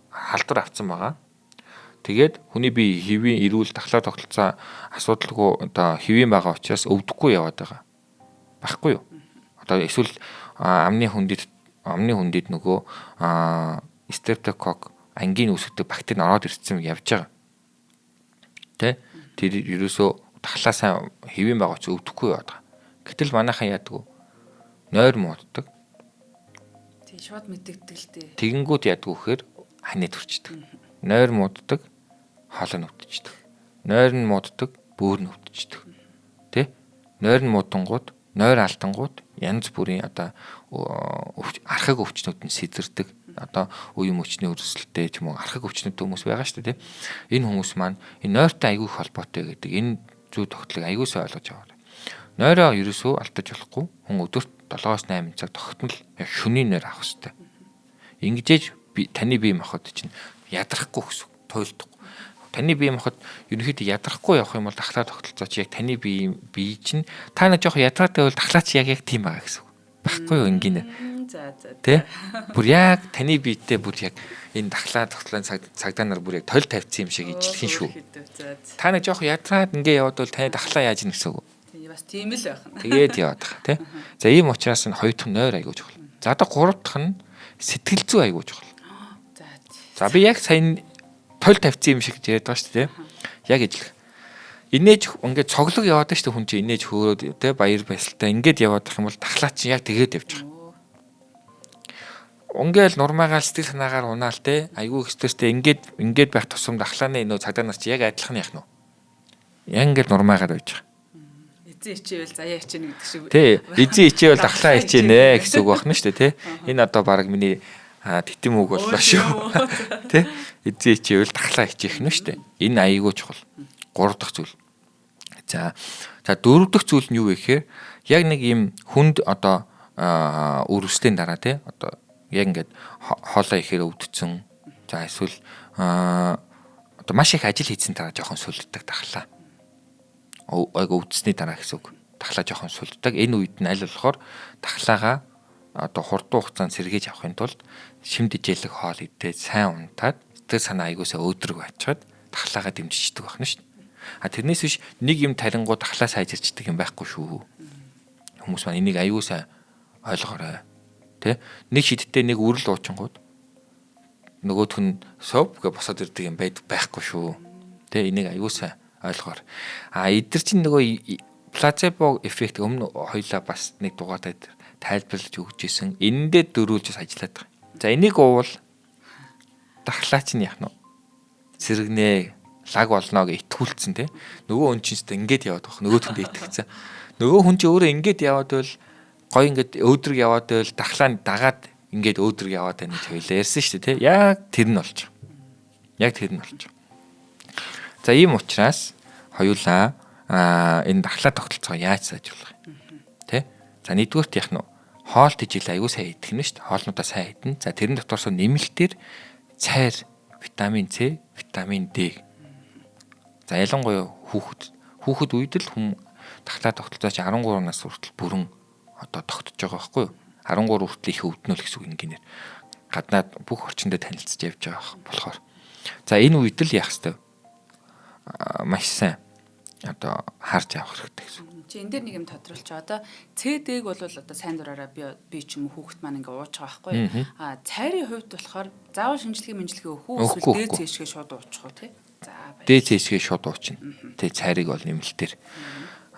Халдвар авцсан байгаа. Тэгээд хүний бие хэвийн эрүүл дахлаа тогтолцоо асуудалгүй одоо хэвийн байгаа учраас өвдөхгүй яваад байгаа. Баггүй юу? Одоо эсвэл амны хүндэд нөгөө стрептокок ангийн үүсгдэг бактери нь ороод ирсэн явж байгаа. Тэ? Тэр ерөөсөө дахлаа сайн хэвийн байгаа учраас өвдөхгүй яваад байгаа. Гэтэл манайхан яадаг вэ? Нойр мууддаг. Тий, шууд мэдэгдэг л дээ. Тэгэнгүүт яадаг вэхээр ханиад төрчдөг. Нойр мууддаг, хоолой нь өвдчихдөг. Нойр нь мууддаг, бөөр нь өвдчихдөг. Тэ? Нойр нь муудангууд, нойр алдангууд янз бүрийн одоо архаг өвчнүүд нь сэзэрдэг. Одоо үе мөчний өрсөлдөй ч юм уу архаг өвчнөд хүмүүс байгаа шүү дээ, тэ? Энэ хүмүүс маань энэ нойртой айгүй их холбоотой гэдэг энэ зүй тогтлыг айгүй сайн ойлгож аваарай. Нойроо ерөөсөө алдаж болохгүй. Хүн өдөрт 7-8 цаг тогтмол яг шөнийн нойр авах хэрэгтэй. Ингэжээж таны бие махбод чинь ядрахгүй гэсэн, туйлдахгүй. Таны бие махбод ерөнхийдөө ядрахгүй явах юм бол дахлаа тогтолцоо чи яг таны бие чинь та нэг жоох ядраад байвал дахлаа чи яг тийм байгаа гэсэн. Баггүй юу энгийнэ. За за. Тэ? Бүр яг таны биетэй бүр яг энэ дахлаа тогтолцооны цагдаа нар бүр яг толь тавьсан юм шиг ижлэх юм шүү. Та нэг жоох ядраад ингээ яваад бол таны дахлаа яаж ийн гэсэн үг. Тий, бас тийм л байх нь. Тэгээд яваад байгаа тий. За ийм учраас нь хоёр дахь нойр айгуу чухал. За одоо гурав дахь нь сэтгэл зүй айгуу чухал. За. За би яг сайн толь тавьсан юм шиг яриад байгаа шүү дээ. Яг ижлэх. Инээж ингээд цоглог яваад шүү дээ хүн чинь инээж хөөрөөд тий баяр баясгалтай ингээд яваад байх юм бол дахлаа чинь яг тэгээд явж байгаа. Ингээл нурмаагаал сэтгэл санаагаар унаал те айгүй их стресстэй ингээд байх тусам дахлааны нөө цагдаа нар чи яг адилхан яах нь вэ? Яг ингээд нурмаагаар байж байгаа. Эзэн хичээвэл заяа хичээнэ гэдэг шиг. Тий, эзэн хичээвэл дахлаа хичээнэ гэсэн үг байна шүү дээ тий. Энэ одоо баг миний титэм үг боллоо шүү. Тий. Эзэн хичээвэл дахлаа хичээх нь шүү дээ. Энэ айгүй чухал. Гурав дахь зүйл. За дөрөв дэх зүйл нь юу вэ гэхээр яг нэг юм хүнд одоо өрөвслийн дараа тий одоо яг ингээд хоолой ихээр өвдсөн. За эсвэл одоо маш их ажил хийсэн дараа жоохон сүлддэг дахлаа. Айг өвдсөний дараа гэсэн үг. Дахлаа жоохон сүлддэг. Энэ үед нь аль болохоор дахлаагаа одоо хурдан хугацаанд сэргийж авахын тулд шим дижээлэг хоол идээд сайн унтаад сэтгэл санаа айгуусаа өөдрөг байчаад дахлаагаа дэмжиждэг байна шүү дээ. А тэрнээс биш нэг юм тарингуу дахлаа сайжирчдаг юм байхгүй шүү. Хүмүүс маань энийг айгуусаа ойлгоорой. Тэ? Нэг шидтэй нэг үрэл уучингууд нөгөөх нь соп гэ босоод ирдэг юм байхгүй шүү. Тэ? Энийг аюу сайн ойлгоор. А эдгэр чинь нөгөө плацебо эффект өмнө хоёлаа бас нэг дугаартай тайлбарлаж өгч исэн. Энэндээ дөрүүлж бас ажиллаад байгаа. За энийг уувал дахлаа чинь яах нь вэ? Сэргэнэ лаг болно гэж итгүүлсэн тэ. Нөгөө хүн чинь ч ингээд яваад байх. Нөгөөх нь итгэцэн. Нөгөө хүн чинь өөрөө ингээд яваад байвал гой ингээд өөдрөг яваад байвал дахлаа дагаад ингээд өөдрөг яваад байна гэж хоёлаа ярьсан шүү дээ тий. Яг тэр нь болж байгаа. Яг тэр нь болж байгаа. За ийм учраас хоёулаа энэ дахлаа тогтолцоо яаж сайжруулах юм тий? За нэгдүгээрт яах нь хоол тэжээл аягүй сайн идэх нь шүү дээ. Хоолнуудаа сайн идэн. За тэрэн дотроос нэмэлтээр цайр, витамин С, витамин D. За ялангуяа хүүхэд үед л хүн дахлаа тогтолцооч 13 нас хүртэл бүрэн одоо тогтож байгаа байхгүй юу? 13 хүртэл их өвднө л гэсэн үг ингэнээр. Гаднаад бүх орчиндөө танилцж явж байгаа болохоор. За энэ үед л яах ёстой? Маш сайн одоо харж авах хэрэгтэй гэсэн. Чи энэ дээр нэг юм тодруулч. Одоо CD-г бол одоо сайн дураараа би ч юм уу хүүхэд маань ингээ ууж байгаа байхгүй. А цайрын хувьд болохоор заавал шинжилгээ мэнжилгээ өгөх үү эсвэл D C-гээ шууд уучих уу тий? За баярлалаа. D C-гээ шууд уучна. Тэ цайрыг бол нэмэлтээр.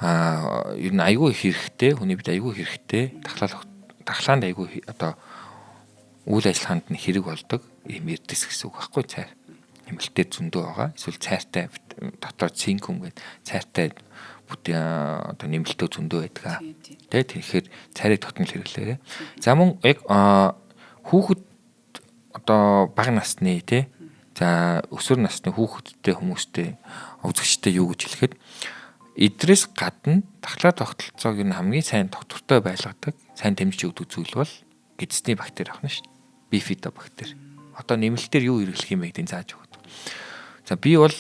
Аа ер нь айгүй хэрэгтэй, хүний бид айгүй хэрэгтэй. Дахлаанд айгүй одоо үйл ажиллагаанд нь хэрэг болдог ийм эрдэс гэсэн үг байхгүй цайр. Нэмэлтээр зөндөө байгаа. Эсвэл цайртай дотор цинкум гэдэг цайртай бүтэн одоо нэмэлтөө зөндөө байдаг. Тэ тэгэхээр цайрыг тогтмол хэрэглээрэй. За мөн яг хүүхэд одоо бага насны тэ за өсвөр насны хүүхэдтэй хүмүүстэй үзэгчтэй юу гэж хэлэхэд эдрээс гадна дахлаа тогтолцоог нь хамгийн сайн доктортой байлгадаг, сайн дэмжиж өгдөг зүйл бол гэдэсний бактери ахна шүү. Бифидобактери. Одоо нэмэлтээр юу хэрэглэх юм бэ гэдгийг зааж өгöd. За би бол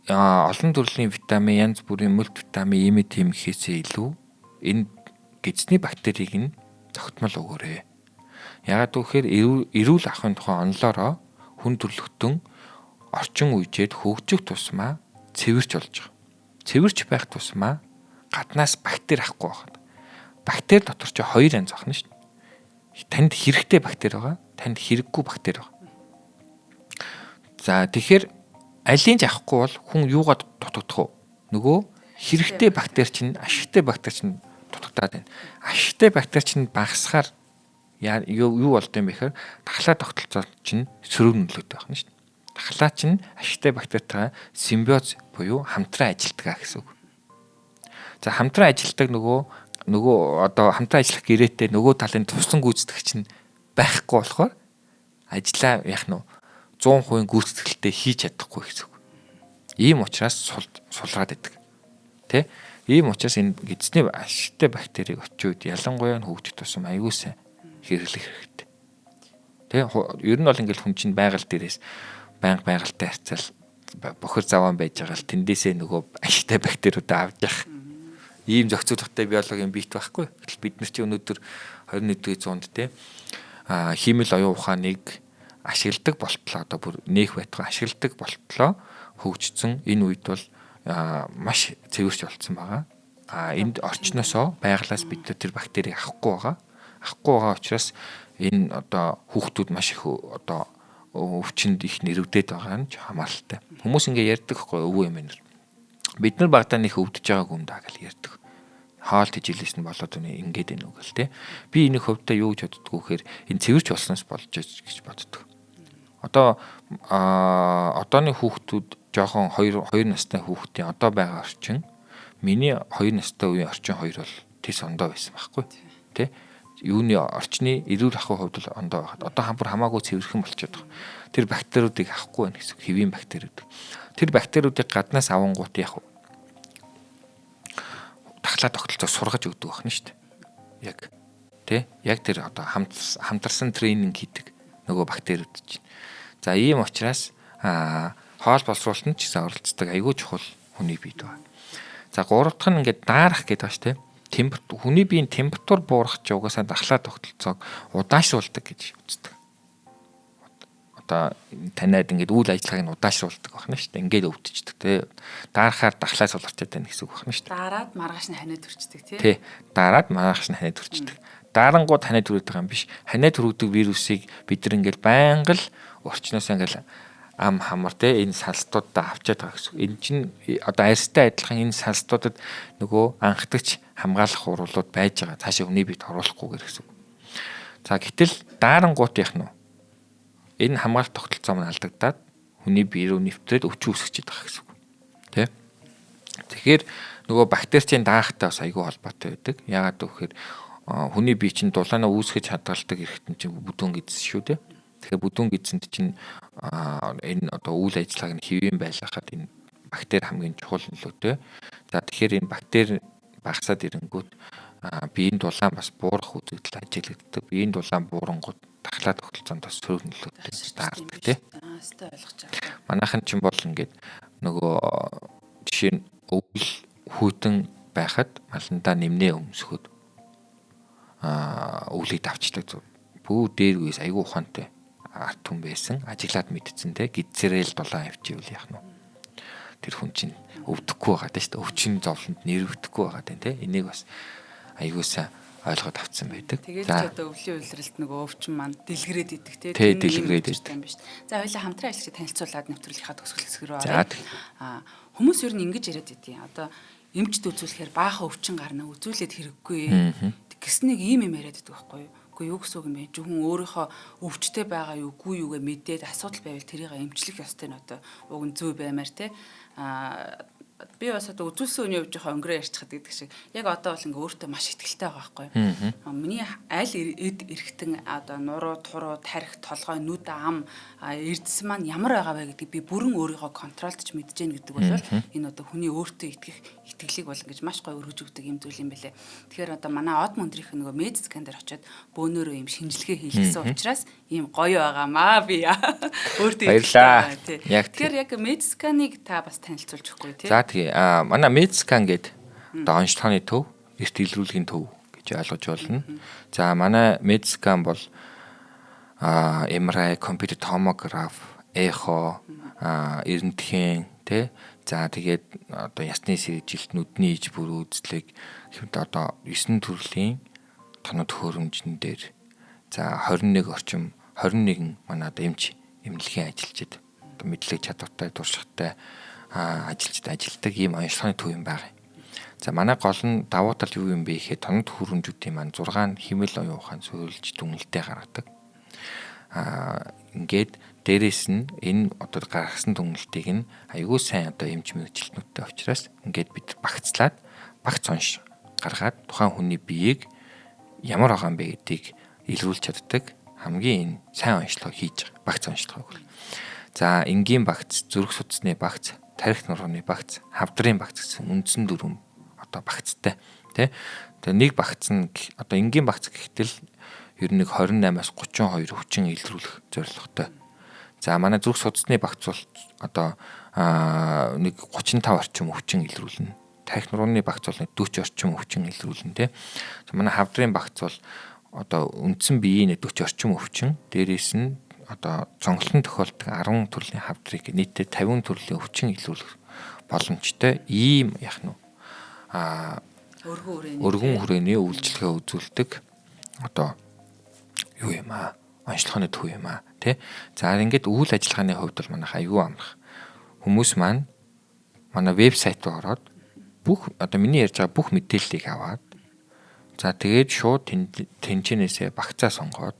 олон төрлийн витамин, янз бүрийн мультивитамин, ийм тийм гэхээсээ илүү энэ гэдэсний бактерийг нь тогтмол өгөөрэй. Яагаад гэвэл эрүүл ахуйн тухай онолоороо хүн төрөлхтөн орчин үежээд хөгжих тусмаа цэвэрч болж байгаа. Цэвэрч байх тусмаа гаднаас бактери авахгүй байхад. Бактери дотор чи хоёр янз байна шүү дээ. Танд хэрэгтэй бактери байгаа, танд хэрэггүй бактери байгаа. За тэгэхээр алийг ч авахгүй бол хүн юугаад дутагдах вэ? Нөгөө хэрэгтэй бактери чинь, ашигтай бактери чинь дутагдаад байна. Ашигтай бактери чинь багасгаар юу болд юм бэ гэхээр дахлаа тогтолцоо чинь сөрөг нөлөөтэй байна шүү дээ. Дахлаа чинь ашигтай бактеритайгаа симбиоз буюу хамтран ажилладаг гэсэн үг. За хамтран ажилладаг нөгөө одоо хамтран ажиллах гэрээтэй нөгөө талын туссан гүйцэтгэгч нь байхгүй болохоор ажлаа яах нь 100% гүйцэтгэлтэй хийж чадахгүй гэсэн үг. Ийм учраас сулраад байдаг. Тэ? Ийм учраас энэ гэдэсний ашигтай бактерийг очиод ялангуяа нь хөгжих тусам аягүй сайн хэрэглэх хэрэгтэй. Тэ? Ер нь бол ингээл хүн чинь байгаль дээрээс байнга байгальтай харьцаал бохир заваан байж байгаа л тэндээсээ нөгөө ашигтай бактериудаа авч явах. Ийм зохицуулгатай биологийн биет байхгүй. Гэтэл бид нар чи өнөөдөр 21-р зуунд тэ хиймэл оюун ухааныг ашигладаг болтлоо одоо бүр нээх байтугай ашигладаг болтлоо хөгжсөн энэ үед бол маш цэвэрч болцсон байгаа. А энд орчносоо байгалаас бид тэр бактерийг авахгүй байгаа. Авахгүй байгаа учраас энэ одоо хүүхдүүд маш их одоо өвчнөд их нэрвдээд байгаа нь ч хамааралтай. Хүмүүс ингээ ярьдаг хгүй өвөө юм байна. Бид нар багтаа нэх өвдөж байгаагүй юм даа гэж ярьдаг. Хоол тэжээлээс нь болоод үнэ ингээд байна уу гэл те. Би энэ хувьдаа юу гэж боддгоо гэхээр энэ цэвэрч болсноос болж гэж боддог. Одоо одооны хүүхдүүд жоохон 2 настай хүүхдийн одоо байгаа орчин миний 2 настай үеийн орчин хоёр бол тэс ондоо байсан байхгүй тий. Юуны орчны эрүүл ахуйн хувьд бол ондоо байхад одоо хамбар хамаагүй цэвэрхэн болчиход байгаа. Тэр бактериудыг авахгүй байна гэсэн хэвийн бактериуд. Тэр бактериудыг гаднаас авангуут яг дахлаа тогтолцоо сургаж өгдөг байна шүү дээ. Яг тий яг тэр одоо хамтарсан тренинг хийдэг нөгөө бактериуд чинь. За ийм учраас хоол боловсруулалтанд ч гэсэн оролцдог айгүй чухал хүний биед байна. За гурав дахь нь ингээд даарах гэдэг ба шүү дээ. Хүний биеийн температур буурах чи угаасаа дахлаа тогтолцоог удаашруулдаг гэж үздэг. Одоо таниад ингээд үйл ажиллагааг нь удаашруулдаг байна шүү дээ. Ингээд өвдөждөг тий. Даарахаар дахлаа суларчаад байна гэсэн үг байна шүү дээ. Дараад маргааш нь ханиад төрчдөг тий. Тий. Дараад маргааш нь ханиад төрчдөг. Дарангууд ханиад төрөөд байгаа юм биш. Ханиад төрөгдөг вирусыг бид нар ингээд байнга л орчноос ингээд ам хамар те энэ салстуудаа авчаад байгаа гэсэн. Энэ чинь одоо арьстай адилхан энэ салстуудад нөгөө анхдагч хамгаалах уруулууд байж байгаа. Цаашаа хүний биед оруулахгүйгээр гэсэн. За гэтэл дарангуут яах нь вэ? Энэ хамгаалах тогтолцоо маань алдагдаад хүний бие рүү нэвтрээд өвчин үүсгэж байгаа гэсэн үг. Тэ? Тэгэхээр нөгөө бактерийн даахтай бас айгүй холбоотой байдаг. Яагаад гэвэл хүний бие чинь дулаанаа үүсгэж хадгалдаг эрхтэн чинь бүдүүн гэдсэн шүү дээ. Тэгэхээр бүдүүн гэдсэнд чинь энэ одоо үйл ажиллагааг нь хэвийн байлгахад энэ бактери хамгийн чухал нөлөөтэй. За тэгэхээр энэ бактери багасаад ирэнгүүт Биеийн дулаан бас буурах үзэгдэл ажиглагддаг. Биеийн дулаан буурангууд дахлаа тогтолцоонд бас сөрөг нөлөөтэй таардаг тий. Өстой ойлгож байгаа. Манайхан ч юм бол ингээд нөгөө жишээ нь өвөл хүйтэн байхад маландаа нэмнээ өмсөхөд өвлийг давчдаг зү. Бүү дээр үес айгүй ухаантай арт хүн байсан. Ажиглаад мэдсэн те. Гидсэрэл дулаан авчивэл яах нь вэ? Тэр хүн чинь өвдөхгүй байгаа даа шүү дээ. Өвчин зовлонд нэрвдэхгүй байгаа даа те. Энийг бас айгүй сайн ойлгоод авцсан байдаг. Тэгээд ч одоо өвлийн улиралд нөгөө өвчин маань дэлгэрээд идэх те. Тий, дэлгэрээд идэх юм биш. За хоёлаа хамтран ажиллагчид танилцуулаад нэвтрүүлгийнхаа төгсгөл хэсэг рүү оръё. Хүмүүс ер нь ингэж яриад идэв. Одоо эмчд үзүүлэхээр баахан өвчин гарна, үзүүлээд хэрэггүй гэснийг ийм юм яриад идэх байхгүй юу? Үгүй юу гэсэн үг юм бэ? Зөвхөн өөрийнхөө өвчтэй байгаа юу, үгүй юугээ мэдээд асуудал байвал тэрийг эмчлэх ёстой нь одоо уг нь зүй баймаар те. Би бас одоо үзүүлсэн үний хувьд жоохон өнгөрөө ярьчихад гэдэг шиг яг одоо бол ингээ өөртөө маш ихтэй байгаа байхгүй юу. Миний аль эд эргэтэн одоо нуруу, туруу, тарих, толгой, нүд, ам, эрдэс маань ямар байгаа вэ гэдгийг би бүрэн өөрийгөө контролдож мэдэж гэн гэдэг бол энэ одоо хүний өөртөө итгэх итгэлийг бол ингэж маш гоё өргөж өгдөг юм зүйл юм бэлээ. Тэгэхээр одоо манай од мөндрийнх нөгөө медскан дээр очиод бөөнөрөө юм шинжилгээ хийлгэсэн учраас ийм гоё байгаамаа би өөртөө итгэлтэй. Тэгэхээр яг медсканыг та бас танилцуулж өгөхгүй тий. За тэгээ манай медскан гээд одоо онцлогооны төв, эрт илрүүлгийн төв гэж ойлгож байна. За манай медскан бол MRI, компьютер томограф, эхо, эрентген тий. За тэгээд одоо ясны сэржилт, нүдний иж бүр үзлэг хэмт одоо 9 төрлийн тоног төхөөрөмжн дээр за 21 орчим 21 манай одоо эмч эмнэлгийн ажилчид одоо мэдлэг чадвартай, туршлагатай ажилчид ажилдаг ийм онцлогооны төв юм байна. За манай гол нь давуу тал юу юм бэ гэхээр тоног төхөөрөмжүүдийн маань 6 химэл оюун ухаан суурилж дүнэлтээ гаргадаг. Ингээд дээрэс нь энэ одоо гаргасан дүнэлтийг нь аюул сайн одоо эмч мэргэжилтнүүдтэй учраас ингээд бид багцлаад багц онш гаргаад тухайн хүний биеийг ямар байгаа юм бэ гэдгийг илрүүлж чаддаг хамгийн энэ сайн онцлогоо хийж байгаа багц онцлогоог бол. За энгийн багц, зүрх судасны багц, тархи нурууны багц, хавдрын багц гэсэн үндсэн дөрвөн одоо багцтай тий. Тэгээ нэг багц нь одоо энгийн багц гэхтэл ер нь 28-аас 32 өвчин илрүүлэх зорилготой. За манай зүрх судасны багц бол одоо нэг 35 орчим өвчин илрүүлнэ. Тархи нурууны багц бол 40 орчим өвчин илрүүлнэ тий. За манай хавдрын багц бол одоо үндсэн биеийн 40 орчим өвчин, дээрээс нь одоо цонхлон тохиолддог 10 төрлийн хавдрыг нийтдээ 50 төрлийн өвчин илрүүлэх боломжтой ийм яах нь өргөн хүрээний үйлчилгээ үзүүлдэг одоо юу юм аа онцлогооны төв юм аа тий. За ингээд үйл ажиллагааны хувьд бол манайх аюу амрах. Хүмүүс маань манай вебсайт руу ороод бүх одоо миний ярьж байгаа бүх мэдээллийг аваад за тэгээд шууд тэнцэнээсээ багцаа сонгоод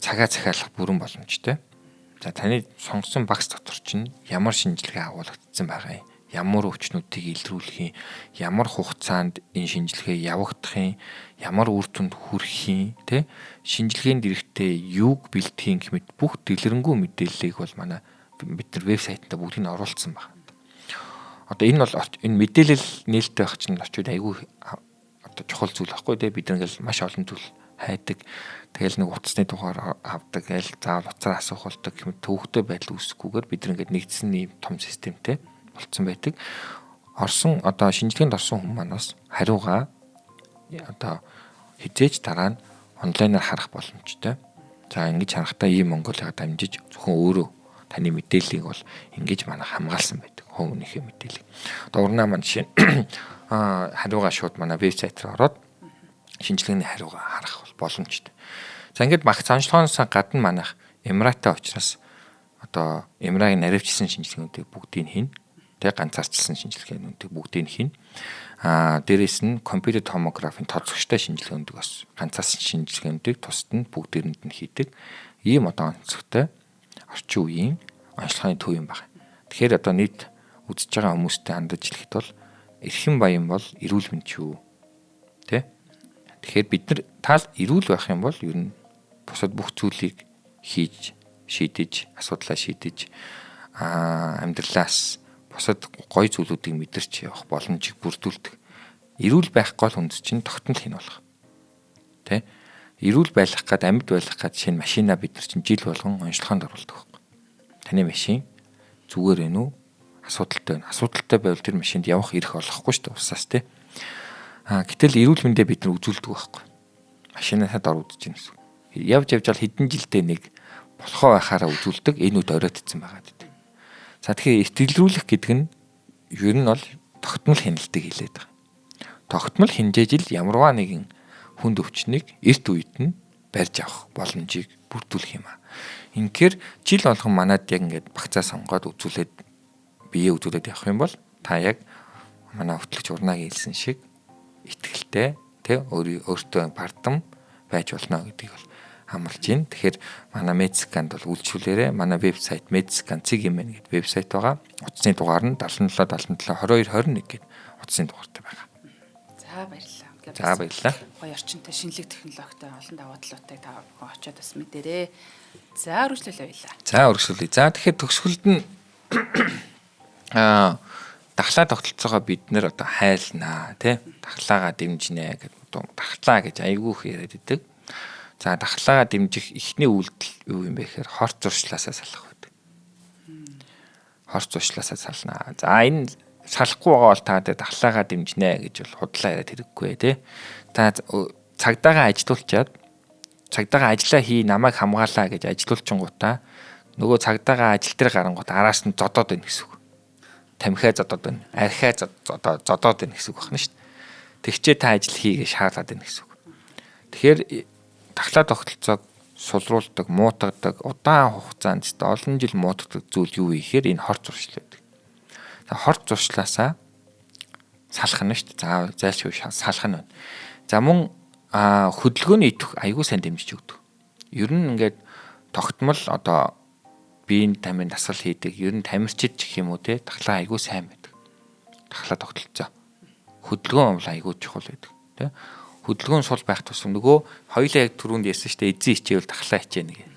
цагаа захиалах бүрэн боломжтой. За таны сонгосон багц дотор чинь ямар шинжилгээ агуулгдсан байгаа юм? Ямар өвчнүүдийг илрүүлэх юм? Ямар хугацаанд энэ шинжилгээ явагдах юм? Ямар үр дүнд хүрэх юм? Тэ? Шинжилгээнд эрэхтэй юуг бэлтгэх юм гэх мэт бүх дэлгэрэнгүй мэдээллийг бол манай бид нар вебсайтаа бүгдийг нь оруулсан байна. Одоо энэ бол энэ мэдээлэл нээлттэй байх чинь очиод айгүй одоо чухал зүйл байхгүй тэ? Бид нар ингээл маш олон зүйл хайдаг. Тэгэл нэг утасны дугаар авдаг, аль заавал утсаар асуух болдог гэх мэт төвөгтэй байдал үүсэхгүйгээр бид нар ингээд нэгдсэн ийм том системтэй болцсон байдаг. Орсон одоо шинжилгээнд орсон хүмүүс маань бас хариугаа одоо хизээж дараа нь онлайнаар харах боломжтой. За ингэж харахтаа ийм Монголиа дамжиж зөвхөн өөрөө таны мэдээллийг бол ингэж манай хамгаалсан байдаг. Хувь хүнийхээ мэдээллийг. Одоо урнаа маань жишээ нь хариугаа шууд манай вебсайт руу ороод шинжилгээний хариугаа харах боломжтой. За ингээд багц онцлогоноос гадна манайх MRI-тай учраас одоо MRI-г наривчилсан шинжилгээнүүдийг бүгдийг хийнэ. Тэ ганцаарчилсан шинжилгээнүүдийг бүгдийг хийнэ. Дээрээс нь компьютер томографийн тооцогчтой шинжилгээнүүдийг бас ганцаарсан шинжилгээнүүдийг тусад нь бүгдээрэнд нь хийдэг. Ийм одоо онцлогтой орчин үеийн онцлогооны төв юм байна. Тэгэхээр одоо нийт үзэж байгаа хүмүүстэй хандаж хэлэхэд бол эрхэм баян бол эрүүл мэнд шүү. Тэ? Тэгэхээр бид нар таал эрүүл байх юм бол ер нь бусад бүх зүйлийг хийж, шийдэж, асуудлаа шийдэж амьдралаас бусад гоё зүйлүүдийг мэдэрч явах боломжийг бүрдүүлдэг. Эрүүл байх гол үндэс чинь тогтмол хийнэ болох. Тэ? Эрүүл байх гад амьд байх гад шинэ машина бид нар чинь жил болгон онцлогоонд оруулдаг байхгүй. Таны машин зүгээр ээ нү? Асуудалтай байна. Асуудалтай байвал тэр машинд явах эрх олохгүй шүү дээ усаас тэ. Аа гэтэл эрүүл мэндээ бид нар үзүүлдэг байхгүй. Машинасаа дор үзэж гин гэсэн. Явж явж ал хэдэн жилдээ нэг болохоо байхаараа үзүүлдэг энэ үед оройтцсан байгаа гэдэг. За тэгэхээр итгэлрүүлэх гэдэг нь ер нь бол тогтмол хяналтыг хэлээд байгаа. Тогтмол хинжээж л ямарваа нэгэн хүнд өвчнийг эрт үед нь барьж авах боломжийг бүрдүүлэх юм аа. Инхээр жил болгон манад яг ингээд багцаа сонгоод үзүүлээд бие үзүүлээд явах юм бол та яг манай хөтлөгч Урнагийн хэлсэн шиг итгэлтэй тэ өөртөө бардам байж болно гэдгийг бол амлаж байна. Тэгэхээр манай Medscan-д бол үйлчлүүлээрэ. Манай вебсайт medscan.cg гэдэг вебсайт байгаа. Утасны дугаар нь 77 77 22 21 гэдэг утасны дугаартай байгаа. За баярлалаа. За баярлалаа. Гоё орчинтой шинэлэг технологитой олон давуу талуудтай та бүхэн очиод бас мэдэрээ. За үргэлжлүүлээ баялаа. За үргэлжлүүлье. За тэгэхээр төгсгөлд нь дахлаа тогтолцоогоо бид нэр одоо хайлнаа тий. Дахлаагаа дэмжинэ гэдэг дахлаа гэж айгүй их яриад идэг. За дахлаагаа дэмжих эхний үйлдэл юу юм бэ гэхээр хорт зуршлаасаа салах байдаг. Хорт зуршлаасаа салнаа. За энэ салахгүй байгаа бол та дахлаагаа дэмжинэ гэж бол худлаа яриад хэрэггүй тий. Та цагдаагаа ажилуулчаад цагдаагаа ажиллаа хий намайг хамгаалаа гэж ажилуулчингуудаа нөгөө цагдаагаа ажил дээр гарангууд араас нь зодоод байна гэсэн үг. Тамхиа зодоод байна. Архиа зодоод байна гэсэн үг байна шүү дээ. Тэгчээ та ажил хийгээ шаардаад байна гэсэн үг. Тэгэхээр дахлаа тогтолцоог сулруулдаг, муутгадаг, удаан хугацаанд олон жил муутгадаг зүйл юу вэ гэхээр энэ хорт зуршил байдаг. Хорт зуршлаасаа салах нь шүү дээ. За зайлшгүй салах нь байна. За мөн хөдөлгөөний идэвх аягүй сайн дэмжиж өгдөг. Ер нь ингээд тогтмол одоо биеийн тамирын дасгал хийдэг, ер нь тамирчид ч гэх юм уу те дахлаа аягүй сайн байдаг. Дахлаа тогтолцоо. Хөдөлгөөн бол аягүй чухал байдаг те. Хөдөлгөөн сул байх тусам нөгөө хоёулаа яг түрүүнд ярьсан шүү дээ. Эзэн хичээвэл дахлаа хичээнэ гэх.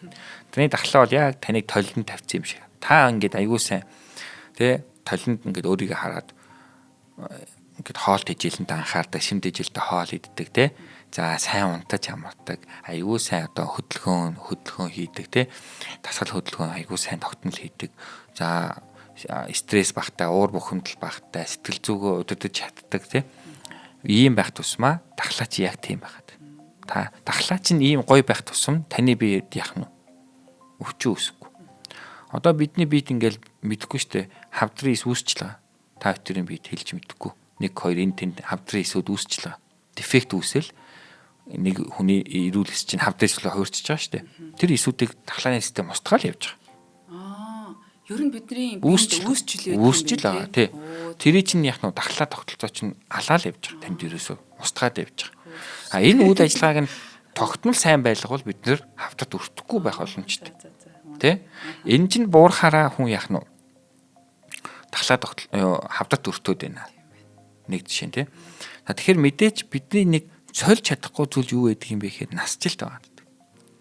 Таны дахлаа бол яг таныг толинд тавьсан юм шиг. Та ингээд аягүй сайн те толинд ингээд өөрийгөө хараад ингээд хоол тэжээлэнтэй анхаардаг, шим тэжээлтэй хоол иддэг те. За сайн унтаж амардаг, аягүй сайн одоо хөдөлгөөн хийдэг те. Дасгал хөдөлгөөн аягүй сайн тогтмол хийдэг. За стресс багтай, уур бухимдал багтай, сэтгэл зүгөө удирдах чаддаг те. Ийм байх тусмаа дахлаа чи яг тийм байхад. Та дахлаа чинь ийм гоё байх тусам таны биед яах нь өвчин үүсэхгүй. Одоо бидний биед ингээл мэдэхгүй штэ хавдрын эс үүсч л байгаа. Та бүхэн биед хэлж мэдэхгүй. 1 2 энэ тэнд хавдрын эсүүд үүсч л байгаа. Дефект үүсэл нэг хүний эрүүл эс чинь хавдрын эс рүү хувирчиж байгаа штэ. Тэр эсүүдийг дахлааны систем устгаал явж байгаа. Ер нь бидний биед үүсчил байдаг юм байна тий. Тэрий чинь яг нь дахлаа тогтолцоо чинь алаал явж байгаа. Танд ерөөсөө устгаад явж байгаа. А энэ үйл ажиллагааг нь тогтмол сайн байлгавал бид нэр хавтад өртөхгүй байх боломжтой. Тэ? Энэ чинь буурахаараа хүн яах нь дахлаа тогтол хавтад өртөөд байна. Нэг жишээ нь тий. Тэгэхээр мэдээж бидний нэг сольж чадахгүй зүйл юу байдаг юм бэ гэхээр насжилт байгаа гэдэг.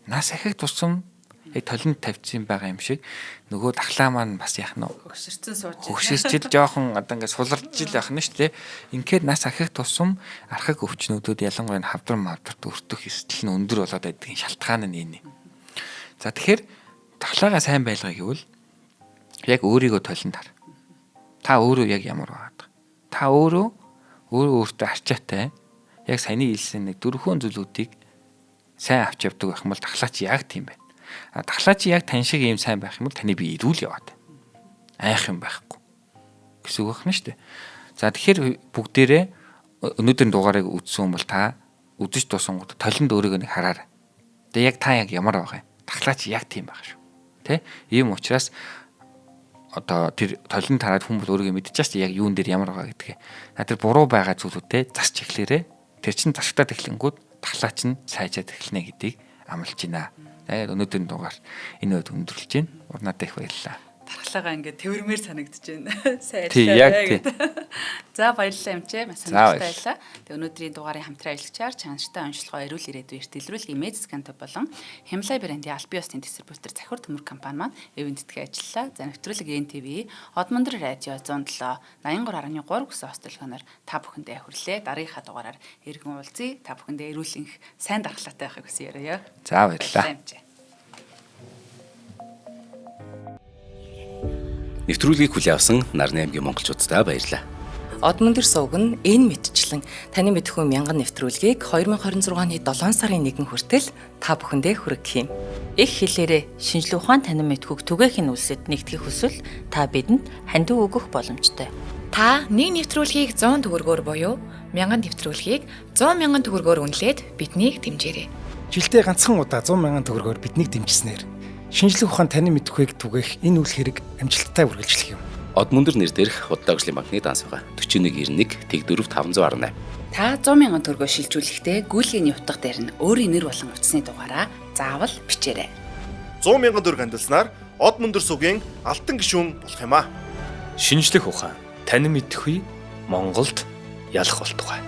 Нас ахих тусам яг толинд тавьсан байгаа юм шиг нөгөө дахлаа маань бас яах нь хөгшөрцөн сууж хөгшөрчил жоохон одоо ингээд суларч ил байх нь шүү дээ. Инхээр нас ахих тусам архаг өвчнүүдэд ялангуяа хавдар мавдарт өртөх эрсдэл нь өндөр болоод байдгийн шалтгаан нь энэ. За тэгэхээр дахлаагаа сайн байлгая гэвэл яг өөрийгөө толинд хар. Та өөрөө яг ямар байгаад байгаа. Та өөрөө өөртөө арчаатай яг саяны хэлсэн нэг дөрвөн зүйлүүдийг сайн авч явдаг байх юм бол дахлаа чи яг тийм байна. А дахлаа чи яг тань шиг ийм сайн байх юм бол таны бие эрүүл яваад. Айх юм байхгүй гэсэн үг байна шүү дээ. За тэгэхээр бүгдээрээ өнөөдрийн дугаарыг үзсэн юм бол та үзэж дуусангууд толинд өөрийгөө нэг хараарай. Тэгээ яг та яг ямар байгаа юм? Дахлаа чи яг тийм байх шүү. Тэ? Ийм учраас одоо тэр толинд хараад хүн бол өөрийгөө мэдчихэж шүү дээ. Яг юун дээр ямар байгаа гэдгээ. Тэр буруу байгаа зүйлүүдээ засч эхлээрээ тэр чин засагтаад эхлэнгүүд дахлаа чинь сайжаад эхэлнэ гэдгийг амлаж байна. Тэгээд өнөөдрийн дугаар энэ үед өндөрлөж байна. Урнаадаа их баярлалаа. Дархлаагаа ингээд тэврмээр санагдаж байна. Сайн Тий, яг ажиллаарай тий. гэдэг. За баярлалаа эмчээ. Маш За, сонирхолтой баярлалаа. байлаа. Тэгээ өнөөдрийн дугаарын хамтран ажиллагчаар чанартай онцлогоо эрүүл ирээдүй эрт илрүүлгийн Медсканта болон Хямлай брендийн аль бие усны дистрибьютор Захир төмөр компани маань ивэн тэтгэн ажиллалаа. За нэвтрүүлэг НТВ, Одмондөр радио 107 83.3 гэсэн хост төлгөөнөөр та бүхэндээ хүрлээ. Дараагийнхаа дугаараар иргэн уулзъя. Та бүхэндээ эрүүл энх сайн дархлаатай байхыг хүсье яриа. За баярлалаа. Эмчээ. Нэвтрүүлгийг хүлээн авсан Нарны аймгийн монголчууддаа баярлалаа. Одмөндөр сувг нь энэ мэтчлэн таны мэдхүү мянган нэвтрүүлгийг 2026 оны 7 сарын 1 хүртэл та бүхэндээ хүргэх юм. Их хэлээрээ шинжлэх ухаан танин мэдхүйг түгээхийн үлсэд нэгтгэх хүсвэл та бидэнд хандив өгөх боломжтой. Та нэг нэвтрүүлгийг 100 төгрөгөөр буюу 1000 нэвтрүүлгийг 100 мянган төгрөгөөр үнэлээд биднийг дэмжээрэй. Жилдээ ганцхан удаа 100 мянган төгрөгөөр биднийг дэмжснээр шинжлэх ухаан танин мэдэхүйг түгээх энэ үйл хэрэг амжилттай үргэлжлэх юм. Одмөндөр нэр дээрх Худалдаа хөгжлийн банкны данс байгаа. 4191 тэгдөрөв 518. Та 100 мянган төгрөгөө шилжүүлэхдээ гүйлгээний утга дээр нь өөрийн нэр болон утасны дугаараа заавал бичээрэй. 100 мянган төгрөг хандилснаар од мөндөр сугийн алтан гишүүн болох юм аа. Шинжлэх ухаан танин мэдхгүй Монголд ялах болтугай.